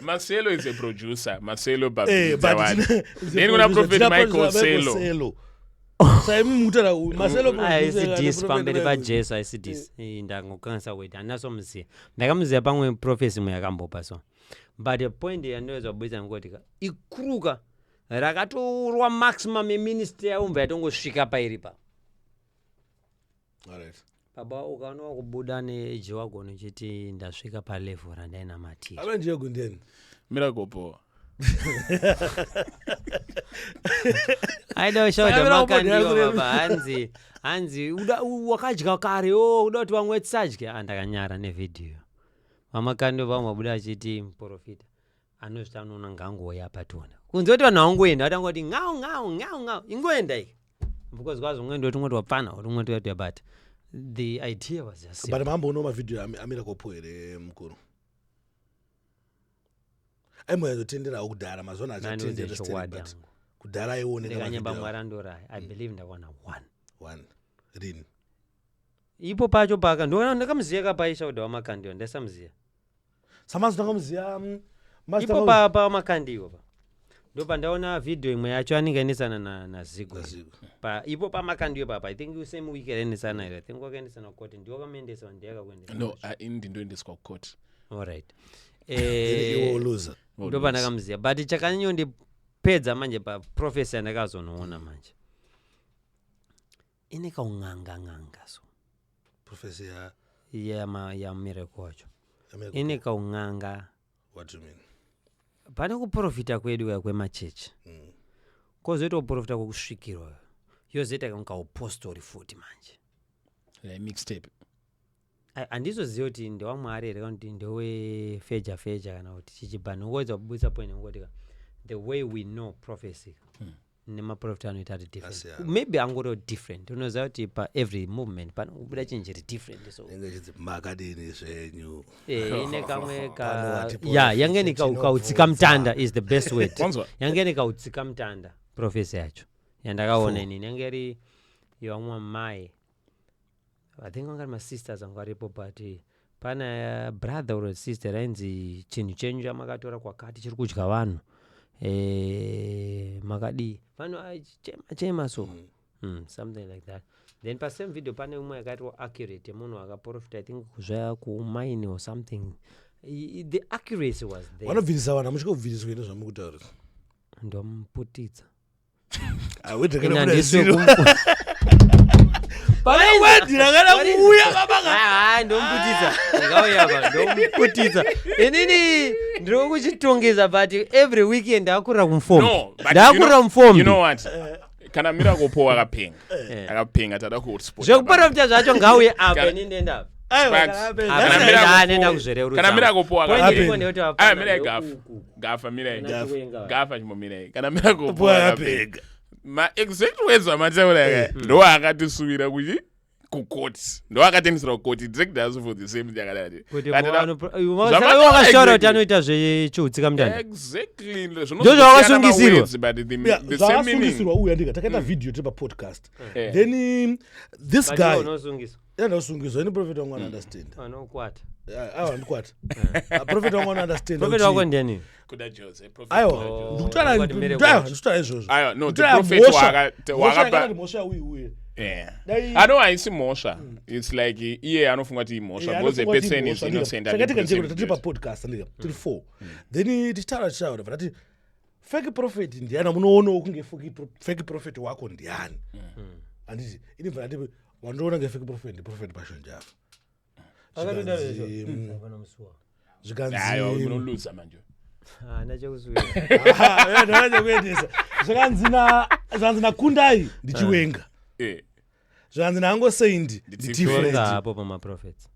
Marcelo is a producer. Marcelo Eh, Babidza but wani. Then Then kuna Prophet Michael Selo. Saimi mutaura uyu Marcelo producer kana Aisidis Prophet pamberi Michael. paJesu, aisidis, ndangokanganisa word, handinasomuziva. Ndakamuziva pamwe prophecy imwe yakambopa. So but the point yandinoedza kubudisa ngekuti ka ikuruka rakatorwa maximum yeministry yaumva yatongosvika pairi pa. Alright. Baba, ukaona wakubuda nejiwagon uchiti ndasvika palevel randainamatira. Ava ndiye ndiani? Miracle Paul. Aida kushaudha. Saka Makandiwa miracle. baba, hanzi wakadya kare o uda kuti vamwe tisadye. Ah, ndakanyara nevhidhiyo vamakandiwa vamwe vabuda achiti muprofita anozviti anoona ngangouya pationa kunze kuti vanhu vangoenda vatangoti ngau ngau ngau ngau, ingoenda ika, because kwazongoenda kuti ungoti wapfana uri ungoti wati, but the idea was just simple. But mamboona mavhidhiyo aMiracle Paul here, mukuru? Aimbonyazotenderawo kudhara, mazuva ano Nani achatendera uze still, chokwadi but yangu. Kudhara aioneka Ndikanyemba mavhidhiyo. Mwari andorai, I believe ndakwana one. One rini? Ipo pacho paka ndoona ndakamuziya kapaishaudha wamakandiwa, ndasamuziya. Samazi tangamuziya. Ipo pamakandiwa pa ndo pandaona vhidhiyo imwe yacho anenge aendesana naZigo. Pa ipo pamakandiwa papa, I think same week aendesana here, I think wakaendesana kukoti, ndiwo wakamuendesa, ndiye akakuendesa. No, ini ndindoendeswa kukoti. Alright. Iwo loser. Ndo pandakamuziya, but chakanyonyondipedza manje paprophecy yandakazonoona manje ine kaung'anga ng'anga so. Prophecy ya YaMiracle wacho. Miracle. Ine kaung'anga. What do you mean? Pane kuprofita kwedu kuya kwemachechi, kwozoita kuprofita kwokusvikirwa, yozoita kamwe kaupostori futi manje. Like mixtape. Handizozivi kuti ndewamwari here kana kuti ndewefeja feja kana kuti chichibva nongoedza kubudisa point ngoti ka the way we know prophecy nemaprofita anoita ari different. Asiyana. Maybe angoriwo different. Unoziva kuti paevery movement panobuda chinhu chiri different, so Inenge chinzi makadini zvenyu. Ine kamwe Pano ka wati ya prophet yange ni tinobvunza. kautsika mutanda is the best word. Wanzwa? Yange ni kautsika mutanda prophecy yacho yandakaona inini yange iri yevamwe mai, I think vanga ari masisters anga aripo, but pana brother or sister rainzi chinhu chenyu chamakatora kwakati chiri kudya vanhu, makadii vanhu chema chema, so something like that. Then pasame video pane umwe yakaitwa accurate yemunhu akaprofita, I think kuzvaya kumaini or something. The accuracy was there. Vanobvirisa vanhu, hamusvika kubviriswa ine zvamukutaura. Ndomuputidza. Awedhekana. Ina handisi Pane wedhi rakada kuuya babaka. Ah, ndomuputidza, ngauya pa, ndomuputidza. Inini ndiri kuchitongeza, but every weekend ndakurira kumufombi. No, but Ndakurira mufombi. you know what, kana Miracle Paul akapenga, akapenga, tada kuhotspot. Zvekuprofita zvacho ngauye apa, ini ndenda apa. Sparks. Apa, Kana Miracle nenda Paul- kuzvererutsa. kana Miracle Paul Point akapenga. iripo ndeyekuti vapfana Aya, mirai Gafa. ndeuku. Gafa, mirai. Kana Chiwenga. Gafa, chimbomirai. Kana Miracle Paul Paul akapenga, akapenga. ma-exact words amataura aka ndo akatisuvira kuchi kukoti, ndo akatendesera kukoti, direct us for the same yakadati. Kuti Zvamataura wakashaura kuti exactly. anoita zvechiutsika mutanda. Exactly. Ndozvo zvakasungisirwa. But the same meaning. Zvakasungisirwa uyu andika takaita vhidhiyo tiri papodcast. Then this But guy iwe unosungisa. Yandasungiswa ini, prophet wangu anounderstand. Anokwata. Aiwa, ndikwata. Prophet wangu anounderstand. Prophet wako ndiani? Kuda Jose, Prophet Aiwa. Kuda Jose. Ndikutaura. Ungati Miracle Aiwa, wacho. ndikutaura izvozvo. Aiwa, no, the Ndikutaura prophet mhosva. Mhosva yakanati mhosva yauyu uye. Dai- Ano haisi mhosva, it's like iye anofunga kuti imhosva because the person is innocent and Chakaitika the person ndechekuti is tatiri guilty. papodcast, andika tiri four, then tichitaura tichitaura, tati fake prophet ndiani, munoonawo kunge fake prophet wako ndiani? Handiti inibva ndati wandoona nge fake prophet ndiprophet Passion Java. Akatoda Zvikanzi, izvo. Hapana musuwa. Zvikanzi Aiwa, munoluza manje. Haana chekusuwira. Ndakakuendesa. Zvikanzi nakundai ndiChiwenga. Zvanzi naangoseindi. Nditi Hapo pamaprophets.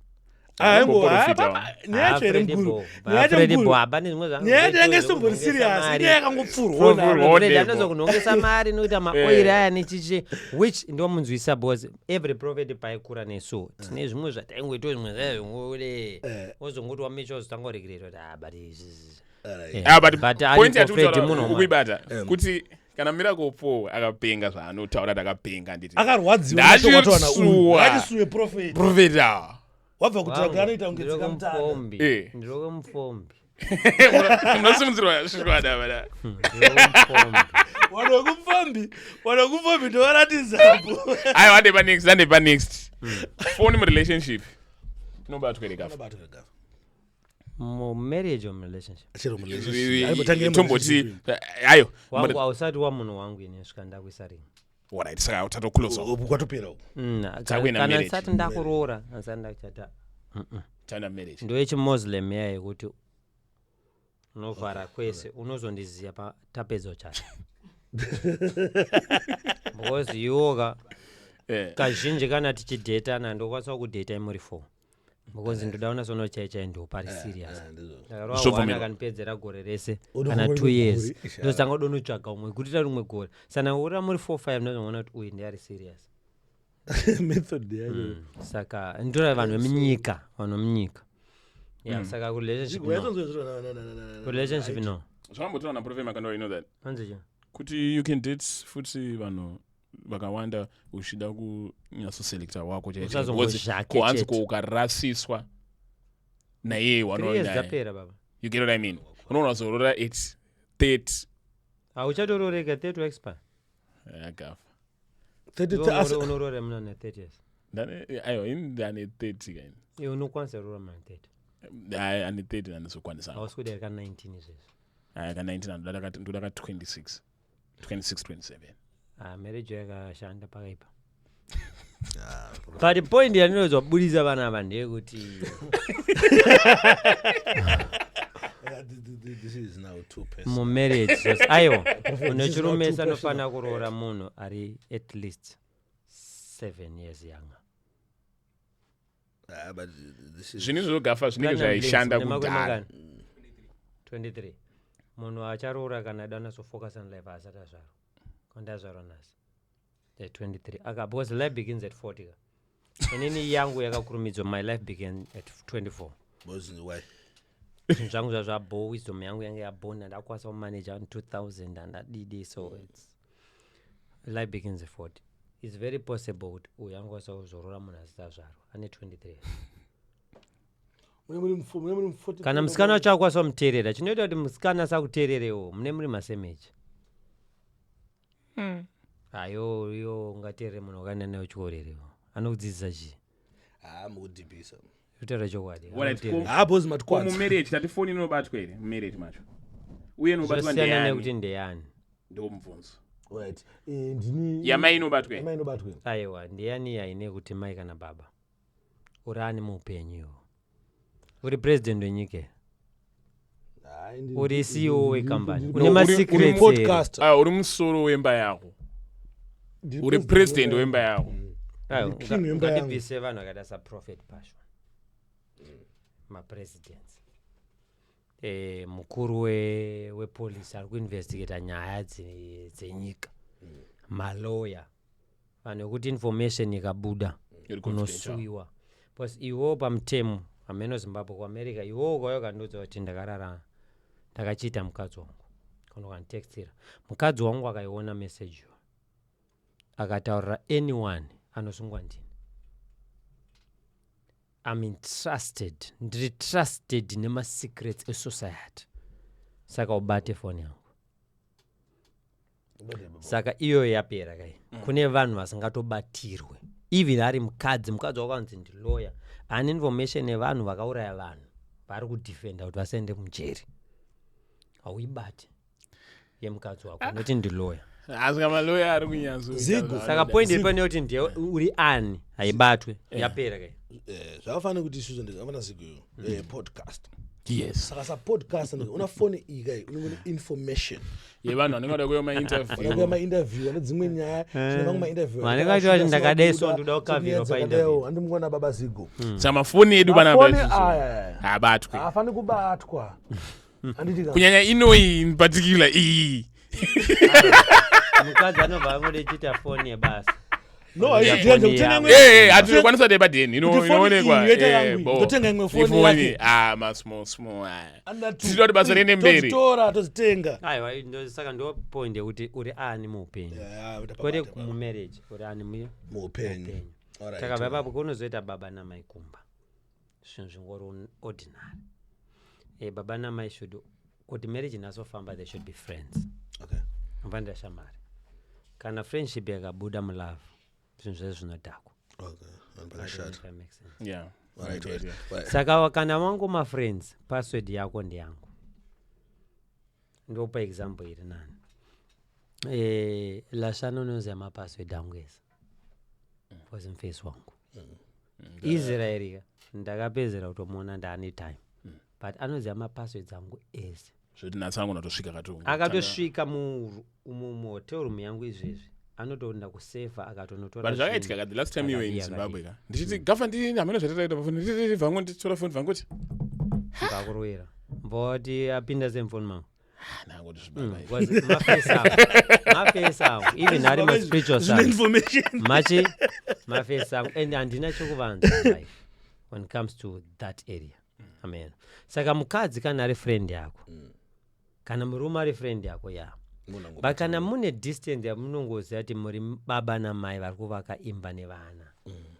Neyacho here mukuru? Freddy Bo, hapane zvimwe Nyaya yange isimbori serious, inyaya yakangopfurwa. Pfurwa. Freddy anozokunhongesa mari nokuita maoiri aya nechichi, which ndomunzwisa, because every prophet paikura nesu tine zvimwe zvataingoita, zvimwe zvaizvongode wozongoti wamecha wozotanga kuti ah, but izvi Ah, but But point aripo yatiri Freddy kutaura munhu wamwari. ukuibata kuti kana Miracle Paul akapenga, zvaanotaura kuti akapenga, nditi Akarwadziwa. Ndachisuwa. Achisuwe prophet. Prophet ah. Wabva kuti anoita kunge tsikamutanda. Mufombi. Ndirove mufombi. Munosimudzirwa zvikwada vada. Ndirove mufombi. Wanokumfambi, wanokumfambi, ndovaratidzapo. Aiwa, ande panext, ande panext. Phone murelationship inobatwa here, Gafa? Mumarriage or murelationship? Chero murelationship. Aimbotangire Tomboti murelationship. ayo. Wangu hausati wamunhu wangu ini svika ndakuisa ring. Alright, saka tatoclose. Uku kwatopera uku. Takuenda Kana marriage. ndisati ndakuroora, andisati ndakuchata. Tana marriage. Ndoyechimuslim yaya yekuti unovhara kwese, unozondiziya patapedza kuchata, because iwoka kazhinji kana tichidhetana ndokwanisa kudheta muri four, because ndoda kunasoona chai chai ndo pari serious. Ndakarova Zvobvumirwa. one akanipedzera gore rese Unofunga kana kuti 2 years. gore, isha. Ndozotanga kudonotsvaga umwe kuti rimwe gore, sana ura muri four five ndozoona kuti uyu ndiari serious. Method yacho. Saka ndora vanhu vemunyika, vanhu vemunyika, yeah. Saka kurelationship no, kurelationship no. Zvakambotaura naProphet Makandwa, you know that Anzi chii? kuti you can date futi vanhu vakawanda uchida kunyatsoselecta wako chaiye. Usazongozhake Kuhanzi chete. ko ukarasiswa naiye 3 years wanoenda. dzapera, baba. You get what I mean? Unoona zorora 8 30. Hauchatororeka, 30 expire. Agafa. Unorora muna ne 30 years? Aiwa, ini ndane 30 kaini. Iwe unokwanisa rora muna 30? Ai, ane 30 andizokwanisa. Hausi kudarika 19 izvezvi. Aya, ka 19 ndoda ka 26 26 27. Ah, marriage yakashanda pakaipa, but point yandinozobudisa vana ava ndeyekuti This is now too personal. Mumarriage zvose, aiwa, This is une now chirume too anofanira kuroora munhu ari at least 7 years younger. Ah, but this is Zvinhu zvogafa zvinenge Platinum Blinks, zvaishanda une makore kudhara. mangani? 23. Munhu acharoora kana ada natsofocus on life asati azvarwa, konda azvarwa nhasi at 23 aka, because life begins at 40 ka. Inini yangu yakakurumidzwa, my life began at 24. Because why? Zvinhu zvangu zvazvabo, wisdom yangu yange yabona, ndakukwanisa kumanage in 2000 andadidi. So its life begins at 40. It's very possible kuti uyu angakwanisa kuzoroora munhu asati azvarwa ane 23. Mune muri mu 40. Kana musikana wacho akwanisa kumuteerera, chinoita kuti musikana asakuteererewo mune muri masemeji ayo. Iyo ungateerere munhu wakaenda naye uchikorerewo anokudzidzisa chii? Ah, mukudhibhisa. Kutaura chokwadi, Alright, anokuteerera. Ah, because Ko matikwadza. mumarriage tati foni inobatwa here mumarriage macho, uye inobatwa Zvosiyana nekuti ndeyani? ndeyani. Ndo mubvunzo. Right. Ndini Yamai inobatwa here? Yamai inobatwa. Aiwa, ndeyani yaine kuti mai kana baba, uri ani muupenyu iwo? Uri president wenyika here? Ah, Uri CEO wekambani, une No, masecrets uri here? Podcast. Ah, uri musoro wemba yako, Ndiri uri president wemba yako. Aiwa, Ndiri king wemba yangu. ngatibvise vanhu vakaita saProphet Passion, mapresidents, mukuru wepolisi ari kuinvestigata nyaya dzenyika, maloya, vanhu vekuti information ikabuda Iri confidential. unosuiwa, because iwewo pamutemo hameno Zimbabwe, kuAmerica iwewo ukauya ukandiudza kuti ndakarara ndakachiita mukadzi wangu kana ukanditextira, mukadzi wangu akaiona message iyo akataurira anyone, anosungwa ndini. I'm entrusted, ndiri trusted nemasecrets esociety, saka ubate foni yangu. Saka iyoyo yapera kai. Kune vanhu vasingatobatirwe, even ari mukadzi, mukadzi wakanzi ndiloya ane information yevanhu vakauraya vanhu vari kudefenda kuti vasaende mujeri, hauibati yemukadzi wako nokuti ndiloya. Asi kamaloya ari kunyatso Zigo. Saka point iri pane kuti ndiye uri ani, haibatwe, yapera kai. Zvakafanira kuti isusu ndizvafana Zigo podcast. Yes. Saka sapodcast una foni iyi kai, unenge une information. Yevanhu vanenge vada kuuya mainterview. Vanokuya mainterview, ane dzimwe nyaya, tine mamwe mainterview. Vanenge vachiti ndakadai so, ndoda kukavhirwa painterview. Handimukona baba Zigo. Saka mafoni edu panapa Mafoni isusu aya haabatwe. Haafani kubatwa, handiti ka? Kunyanya inoyi, in particular iyi. Mukadzi anobva angode chiita foni yebasa. No, Yeah, haisi danger foni kutenga yavo. imwe. Hatinokwanisa dai padeni Kuti foni inoonekwa. iyi yoita yangu iyi, ndotenga imwe foni Ifoni yake. ah, masmall small ah. Under two, Tinoda kuti basa three, riende mberi. todzitora, todzitenga. Aiwa, saka ndo point yekuti uri ani muupenyu, Yeah, kwete tapabata, mumarriage, uri ani muupenyu. muupenyu. Alright. Takabva ipapo kunozoita baba namai kumba, zvinhu zvingori ordinary. Baba namai should, kuti marriage inasofamba, they should be friends. Vanofanira shamari. Kana friendship yakabuda mulove, zvinhu zvese zvinodhakwa. Okay. I don't know Pakashata. if I make sense. Yeah. Alright. Saka kana wangu mafriends, password yako ndeyangu. Ndopa example iri nani. Lashana unoziva mapassword angu ese because mufesi wangu. Israeri ka, ndakapedzera kutomuona ndaane time, but anoziva mapasswords angu ese. Zvoti nhasi angona kutosvika kato. Akatosvika muhotel room yangu izvezvi, anotoenda kusefa, akatonotora But zvakaitika zvinhu. ka, the last time you were in Akadiya, Zimbabwe ka, ndichiti gafa ndi hameno zvatataita pafoni, nditi vangu nditora foni vanguti Ngakurwira mboti apinda semufoni mangu. Nangoti zvibaba izvi. Because mafesi angu, mafesi angu, even ari maspiritual Zvine sons, information. Machi mafesi angu, and handina chokuvanza in life when it comes to that area. Amen. Saka mukadzi kana ari friend yako, kana murume ari friend yako, ya, but kana mune distance yamunongoziva kuti muri baba namai vari kuvaka imba nevana,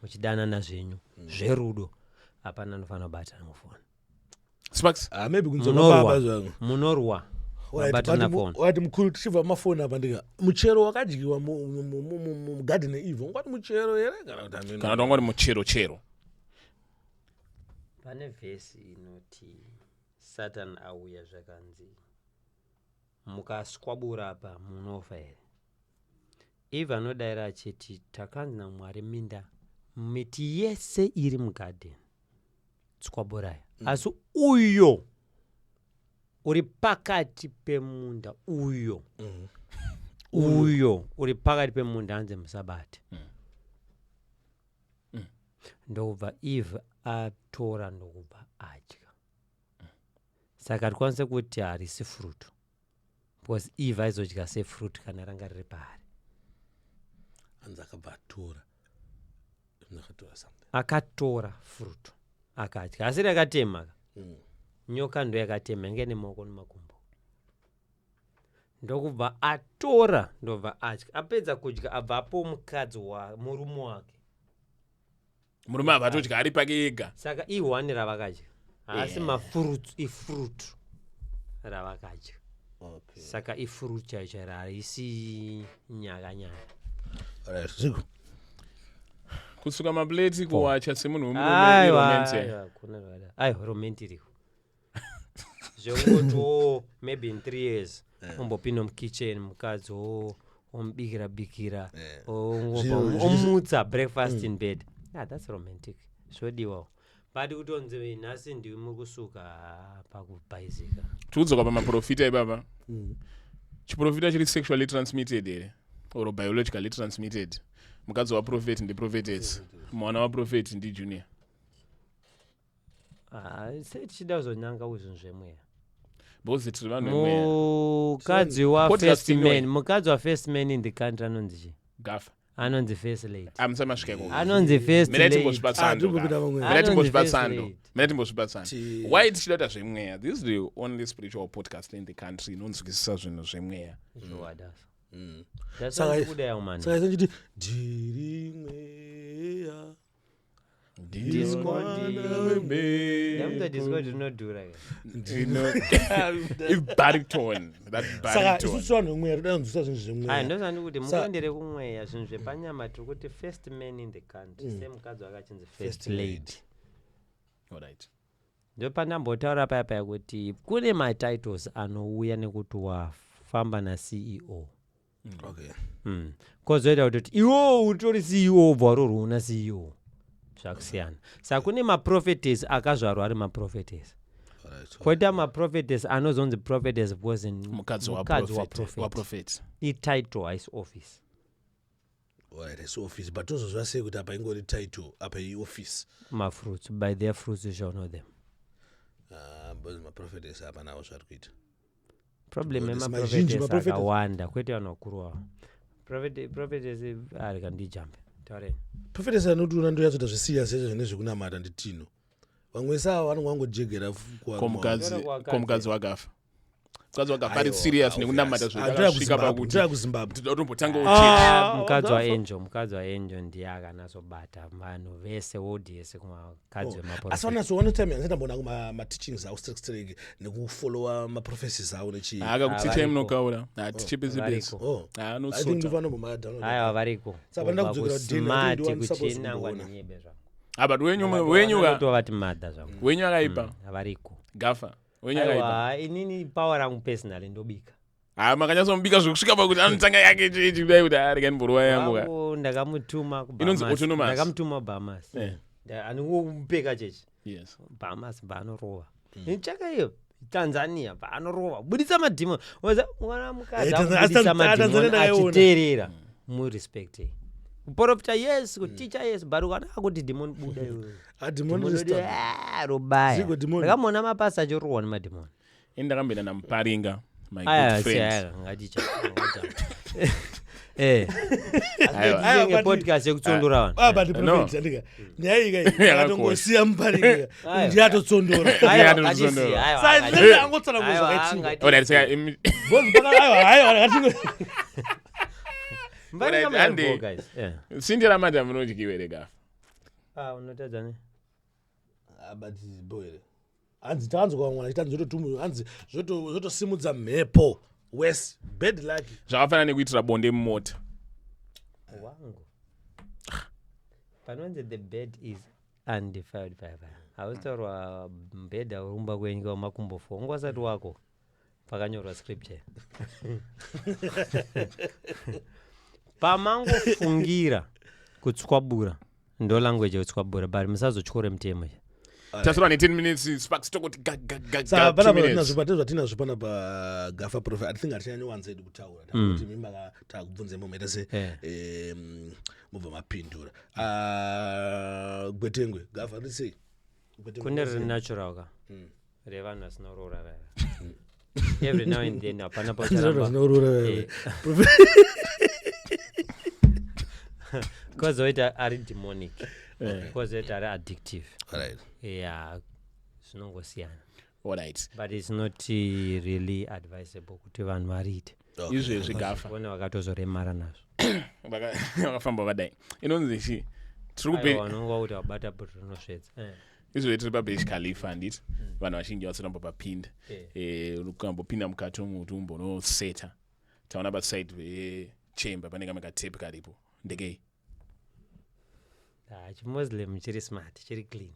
muchidanana zvenyu zverudo, hapana anofanira kubatana mufoni. Sparks. Ah, maybe kunzwa Munorwa. baba zvangu. Munorwa Alright, mabatana but foni. Alright, mukuru, tichibva pamafoni apa, ndika muchero wakadyiwa mugarden Eve ungati muchero here kana kuti hameno? Kana kuti wangoti muchero chero. Pane vhesi inoti Satan auya, zvakanzi mukaswabura apa munofa here? Eve anodayira achiti takanzi naMwari minda miti yese iri mugadheni tswaburai, asi uyo uri pakati pemunda, uyo uyo uri pakati pemunda, hanzi musabate. Ndokubva Eve atora, ndokubva adya. Saka tikwanise kuti harisi fruit, because Eve aizodya sefruit kana ranga riri paari. Hanzi akabva atora, akatora something. Akatora fruit akadya, asi rakatema ka. Nyoka ndo yakatema, inge nemaoko nemakumbo. Ndokubva atora, ndobva adya. Apedza kudya, abva apo mukadzi wa murume wake. Murume abva atodya ari pake ega. Saka i1 ravakadya haasi mafruits, ifruit ravakadya. Saka ifruit chaiyo chaiyo, haisi nyaka nyaka. Alright, Zigo. Kusuka mapleti, kuwacha semunhu wemurume, Aiwa, iromance. Aiwa, kuna zvakadaro. Aiwa, romance iriko zvekungoti o maybe in 3 years ombopinda mukitchen, mukadzi omubikira bikira, omutsa, breakfast in bed. Yeah, that's romantic, zvodiwawo. But kutonzi nhasi ndiwe muri kusuka, ah, pakubhaizika. Tikudzoka pamaprofita ipapa. Chiprofita chiri sexually transmitted here or biologically transmitted? Mukadzi waprophet ndiprophetess, mwana waprophet ndijunior. Ah, sei tichida kuzonyanga kuzvinhu zvemweya? Because tiri vanhu vemweya. Mukadzi wa Podcast first inoi. man, mukadzi wa first man in the country anonzi chi? Gafa. Anonzi first lady. Amusamasvika ikoko. Anonzi first Mina lady. timbozvipa Ah, tsando. tiri kupinda vamwe. Mina Anonzi timbozvipa first tsando. lady. Mina timbozvipa tsando. Why tichida kuita zvemweya? This is the only spiritual podcast in the country inonzwisisa zvinhu zvemweya. Zvowadasa. Saka Saka mani. Saka ichiti ndiri mweya. Discord. Ndamuta Discord rinodhura ka. Ibaritone, that Saka baritone. isusu vanhu vemweya toda kunzwisisa zvinhu Ai, zvemweya. ndozvandi kuti mukuendere kumweya, zvinhu zvepanyama. Tiri kuti first man in the country, semukadzi wakachinzi first First lady. lady. Alright. Ndopandambotaura paya paya kuti kune matitles anouya nekuti wafamba naCEO. Kozoita kutoti iwo utori CEO, ubva warorwa una CEO, zvakusiyana. Saka kune maprophetess akazvarwa ari maprophetess. Kwoita maprophetess anozonzi prophetess because Mukadzi mukadzi waprophet. waprofet. Waprophet. Ititle, haisi office. Alright, haisi office, but tozoziva sei kuti apa ingori title, apa ioffice? Mafruits, by their fruits you shall know them. Ah, because maprophetess apa nawo zvari kuita. Problem Goddess, mazhinji yemaprophetess maprophetess. akawanda, kwete vanhu vakuru ava. Prophetess arika ndijambe taureni. Prophetess anotiona ndoyatsoita zveserious yacho zvine zvekunamata nditino. Vamwe vese ava vanonge vangojegera Ko mukadzi Ndora kuwakadzi. ko mukadzi wakafa, mukadzi wakafa ari serious nekunamata zvakasvika pakuti Ndoya kuZimbabwe. tinoda kutombotanga Ah. uchechi. Mukadzi wakafa. waangel, mukadzi waangel ndiye akanatsobata vanhu vese, wodi yese kumakadzi Asi wemaprofet. vanatso one time andisati ndamboona mateachings avo straight nekufollowa maprophecies avo nechii. Akakutichai. Variko. Munokaura hatichi besi besi. Variko. Oh, I think Anosota. ndofana kumbomadownload. Aiwa, variko. Saka pandida kudzokera kudheni, Smart. I think ndiwani supposed Kuchinangwa kumboona. nenyebe zvangu. Ah, but wenyu wenyu ka Tovati madha zvangu. Wenyu akaipa. Variko. Gafa wenyu akaipa. Aiwa, inini power rangu personally ndobika. Ha, makanyatsomubika zvekusvika pakuti anotanga yake chechi kudai kuti areka ndimborova yangu ka. Wangu ndakamutuma Inonzi kuBahamas. autonomous. Ndakamutuma kuBahamas. Aningomupeka chechi. Bahamas baanorova nechaka iyo, Tanzania baanorova buditsa madhimoni. Waza mwana mukadzi Eh, akubuditsa Tanzania madhimoni ndakaiona. achiteerera, murespecte. Kuprofita yes, kuticha yes, but ukana akuti dhimoni buda iwewe, Ah, demon dhimoni is roti, "Ah," robaya. Zigo dhimoni. Ndakamona mapasi achirorwa nemadhimoni. Ini ndakamboenda naMuparinga, my Aya good friend. siaya ngaticha. Aiwa. Aiwa, but- Podcast yekutsondora vanhu. Ah, but No. prophet, andika nyaya iyi kai Yakakosha. akatongosiya Muparinga Aiwa. ndiye atotsondora. Aiwa, Ndiani ngachisiya, kutsondora? aiwa, Saka ngachisiya. angotsanangura Aiwa, zvakaitika. Alright, saka Because aiwa, aiwa, Mbaringa Alright, muna Andy. ball, guys. Yeah. Sindi ramada munodyiwe regafa. Ah, unotadza ne? Ah, but boy, hanzi takanzwa vamwe vachiti hanzi hanzi zvotosimudza mhepo wes bad luck. Zvakafanana nekuitira bonde mumota. Wangu. Panonzi the bed is undefiled paya. Hausitaurwa mbedha urumba kwenyu wamakumbo 4. Unga usati wako. Pakanyorwa scripture. Pamangofungira kutswabura. Ndo language yekutswabura, but musazotyore mutemo. Tasura ne 10 minutes, Sparks, tokoti ga ga ga Saka ga, two panapa minutes. zvatinazvo pane zvatinazvo panapa, Gafa Prophet. I think hatichanyanyowanza edu kutaura, takuti mimaka takubvunze momaita se mubva mapindura. Ah, gwetengwe Gafa risei? Gwetengwe Kune risei? riri natural ka revanhu vasina kuroora vaya. Every now and then hapana Vanhu pacharamba. vasina kuroora vaya. Kwozoita ari demonic, kwozoita ari addictive. Alright. Yeah, zvinongosiyana. Alright. But it's not really advisable kuti vanhu variite. Okay. Izvezvi Gafa Vone vakatozoremara nazvo. Vakafamba vakadai, inonzi chi tiri Aiwa, kupe vanonga kuti wabata bhutu rinosvedza. Izvezvi tiri paBurj Khalifa, handiti? Vanhu vazhinji vasati vambopapinda. Ukambopinda mukati umu kuti umbonoseta, taona paside pechemba pane kamwe katepi karipo, ndekei? Ah, chimuslim chiri smart, chiri clean,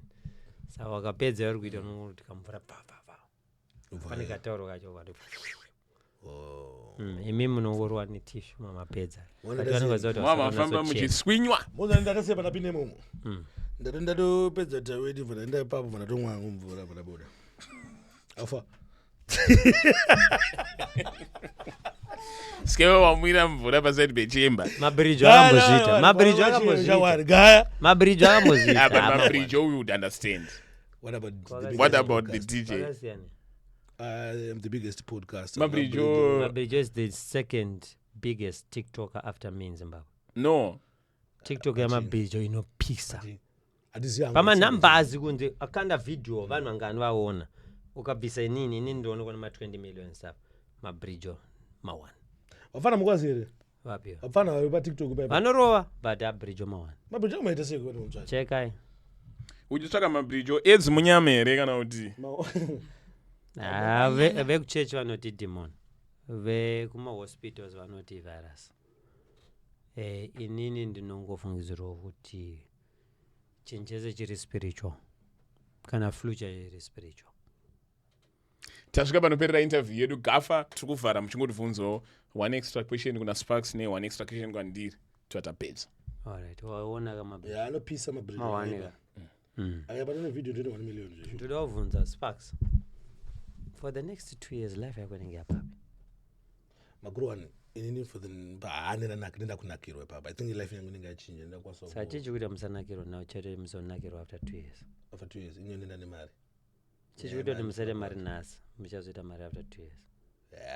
saka wakapedza uri kuita unongoti kamvura pa pa pa, pane katauro kacho kati. Oh. Imi munongorwa netishu mamapedza. Mwana But vanongoziva kuti Mama famba vasakanatsochena. muchiswinywa. Moza ndatasiya panapinda imomo. Ndatopedza taweti, bva ndaenda ipapo, bva ndatomwa hangu mvura, bva ndabuda afa. Sikewe wamwira mvura paside pechemba. Mabhiriji akambozviita, mabhiriji akambozviita. Gaya. Mabhiriji akambozviita. Ah, but mabridge we would understand. What about the biggest What about the podcast? DJ? Vakasiyana. I am the biggest podcast. Mabrijo. Mabhiriji is the second biggest TikToker after me in Zimbabwe. No. TikTok yamabhiriji inopisa. Hatizivi hangu. Pamanhambazi kunze akanda vhidhiyo, vanhu vangani vaona? Ukabvisa inini, inini ndionekwa nema-20 million stuff, mabhirijo ma1. Vafana mukwazi here? Vapiwa. Vafana vari paTikTok paipa. Vanorova, but abhirijo ma1. Mabrijo amaita sei kuti mutsvaji? Chekai. Uchitsvaka mabridge edzi munyama here kana kuti? Ah, vekuchechi vanoti demon, vekumahospitals vanoti virus. Inini ndinongofungidzirawo kuti chinhu chese chiri spiritual, kana flu chaiyo iri spiritual. Tasvika panoperera interview yedu, Gafa. Tiri kuvhara muchingotibvunzawo one extra question kuna Sparks ne one extra question kwandiri, tova tapedza. Alright, waona kamabhirijo? Ya, anopisa mabridge. Mawanika. Akapata nevhidhiyo 21 million zvezvo. Ndoda kubvunza Sparks. For the next 2 years, life yako inenge yapapi? Makuru wani, inini for the haanena nenda kunakirwa ipapa. I think life yangu inenge yachinja, ndakwanisa. Saka chichikuita musanakirwa now chete, muzonakirwa after 2 years? After 2 years inyo nenda nemari. Chichikuita kuti musaite mari nhasi, muchazoita mari after 2 years?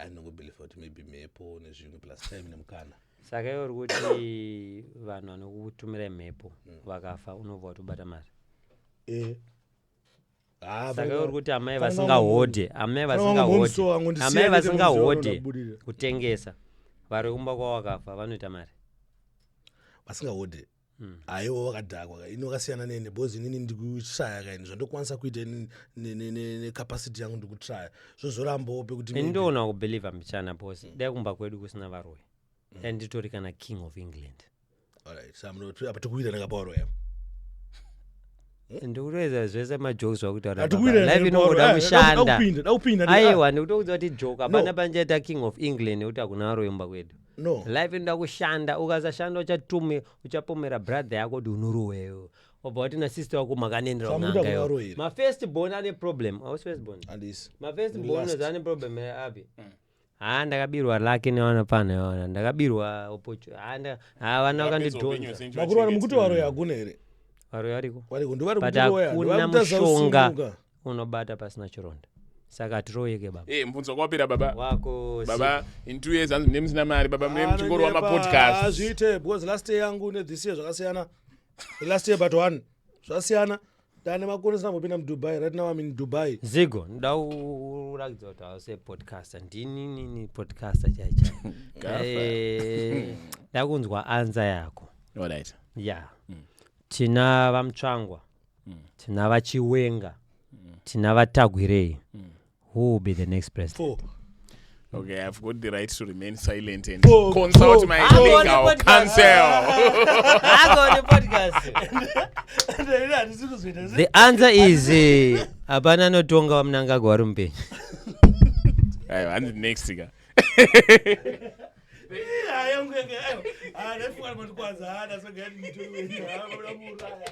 Ndinongobelieva kuti maybe mhepo nezvimwe, plus time nemukana. Saka iwe uri kuti vanhu vanokutumirai mhepo vakafa, unobva watobata mari? Eh. Ah, Saka iwe uri kuti amai fanira vasingahodhe, amai fanira vasingahodhe, munhu angondisiya amai ndiite vasingahodhe mudziyo. kutengesa, vari kumba kwavo vakafa, vanoita mari? Vasingahodhe haiwa, vakadhakwa. Ini wakasiyana neni because inini ndikushaya kaini zvandokwanisa kuita ini necapacity yangu, ndikutraya, zvozorambawo pekuti Ini ndoona kubelieva mbichana because dai kumba kwedu kusina varoyi, dai nditori kana king of England. Alright, sa apa tikuwira nekapawaroya. Ndikutoedza zvese majokes zvakutaura. Hatikuwira. Life inongoda kushanda. Dakupinda. Aiwa, ndikutoudza kuti joke hapana. No. Panchaita king of England nekuti hakuna varoyi mumba kwedu. No. Life inoda kushanda. Ukasashanda, uchatume uchapomera brother yako kuti unoroweyo, wabva wati nasister wako makanendera. Saka mukuda Kun'anga iwo. kuvaroyi here? Mafirst born ane problem. Ausi first born? Handisi. Mafirst The born last. ane problem api? Ha, ndakabirwa lake nevana pana vana, ndakabirwa opportunity, ha, vana vakandidhonza. Makuru wani, mukuti varoyi hakuna here? Varoyi variko. Variko, ndivari But kutiroya. hakuna mushonga unobata pasina chironda, saka hatiroyeke, baba. Eh, mubvunzo kwapera, baba. Wako. Baba, in 2 years hanzi mune musina mari, baba, mune muchingorwa mapodcast. Hazviite because last year yangu nethis year zvakasiyana. Last year but one zvasiyana. Ndane makore sindambopinda muDubai. Right now I'm in Dubai. Zigo, ndoda kuratidza kuti hausi podcaster. Ndini nini podcaster chai chai. Gafa. Ndakunzwa answer yako. Alright. Ya, tina vaMutsvangwa, tina vaChiwenga, tina vaTagwirei. Who will be the next president? Four. Okay, I've got the right to remain silent and Four, consult four, my four. legal Podcast. counsel. Akone podcast. Handisi kuzoita. The answer is hapana anotonga vaMnangagwa vari mupenyu. Aiwa, hanzi next ka. Hayi, yangu yake, aiwa. Ah, ndaifunga kuti kwanza, ah, ndasogani mutori wenyu. Ah, muda muuraya.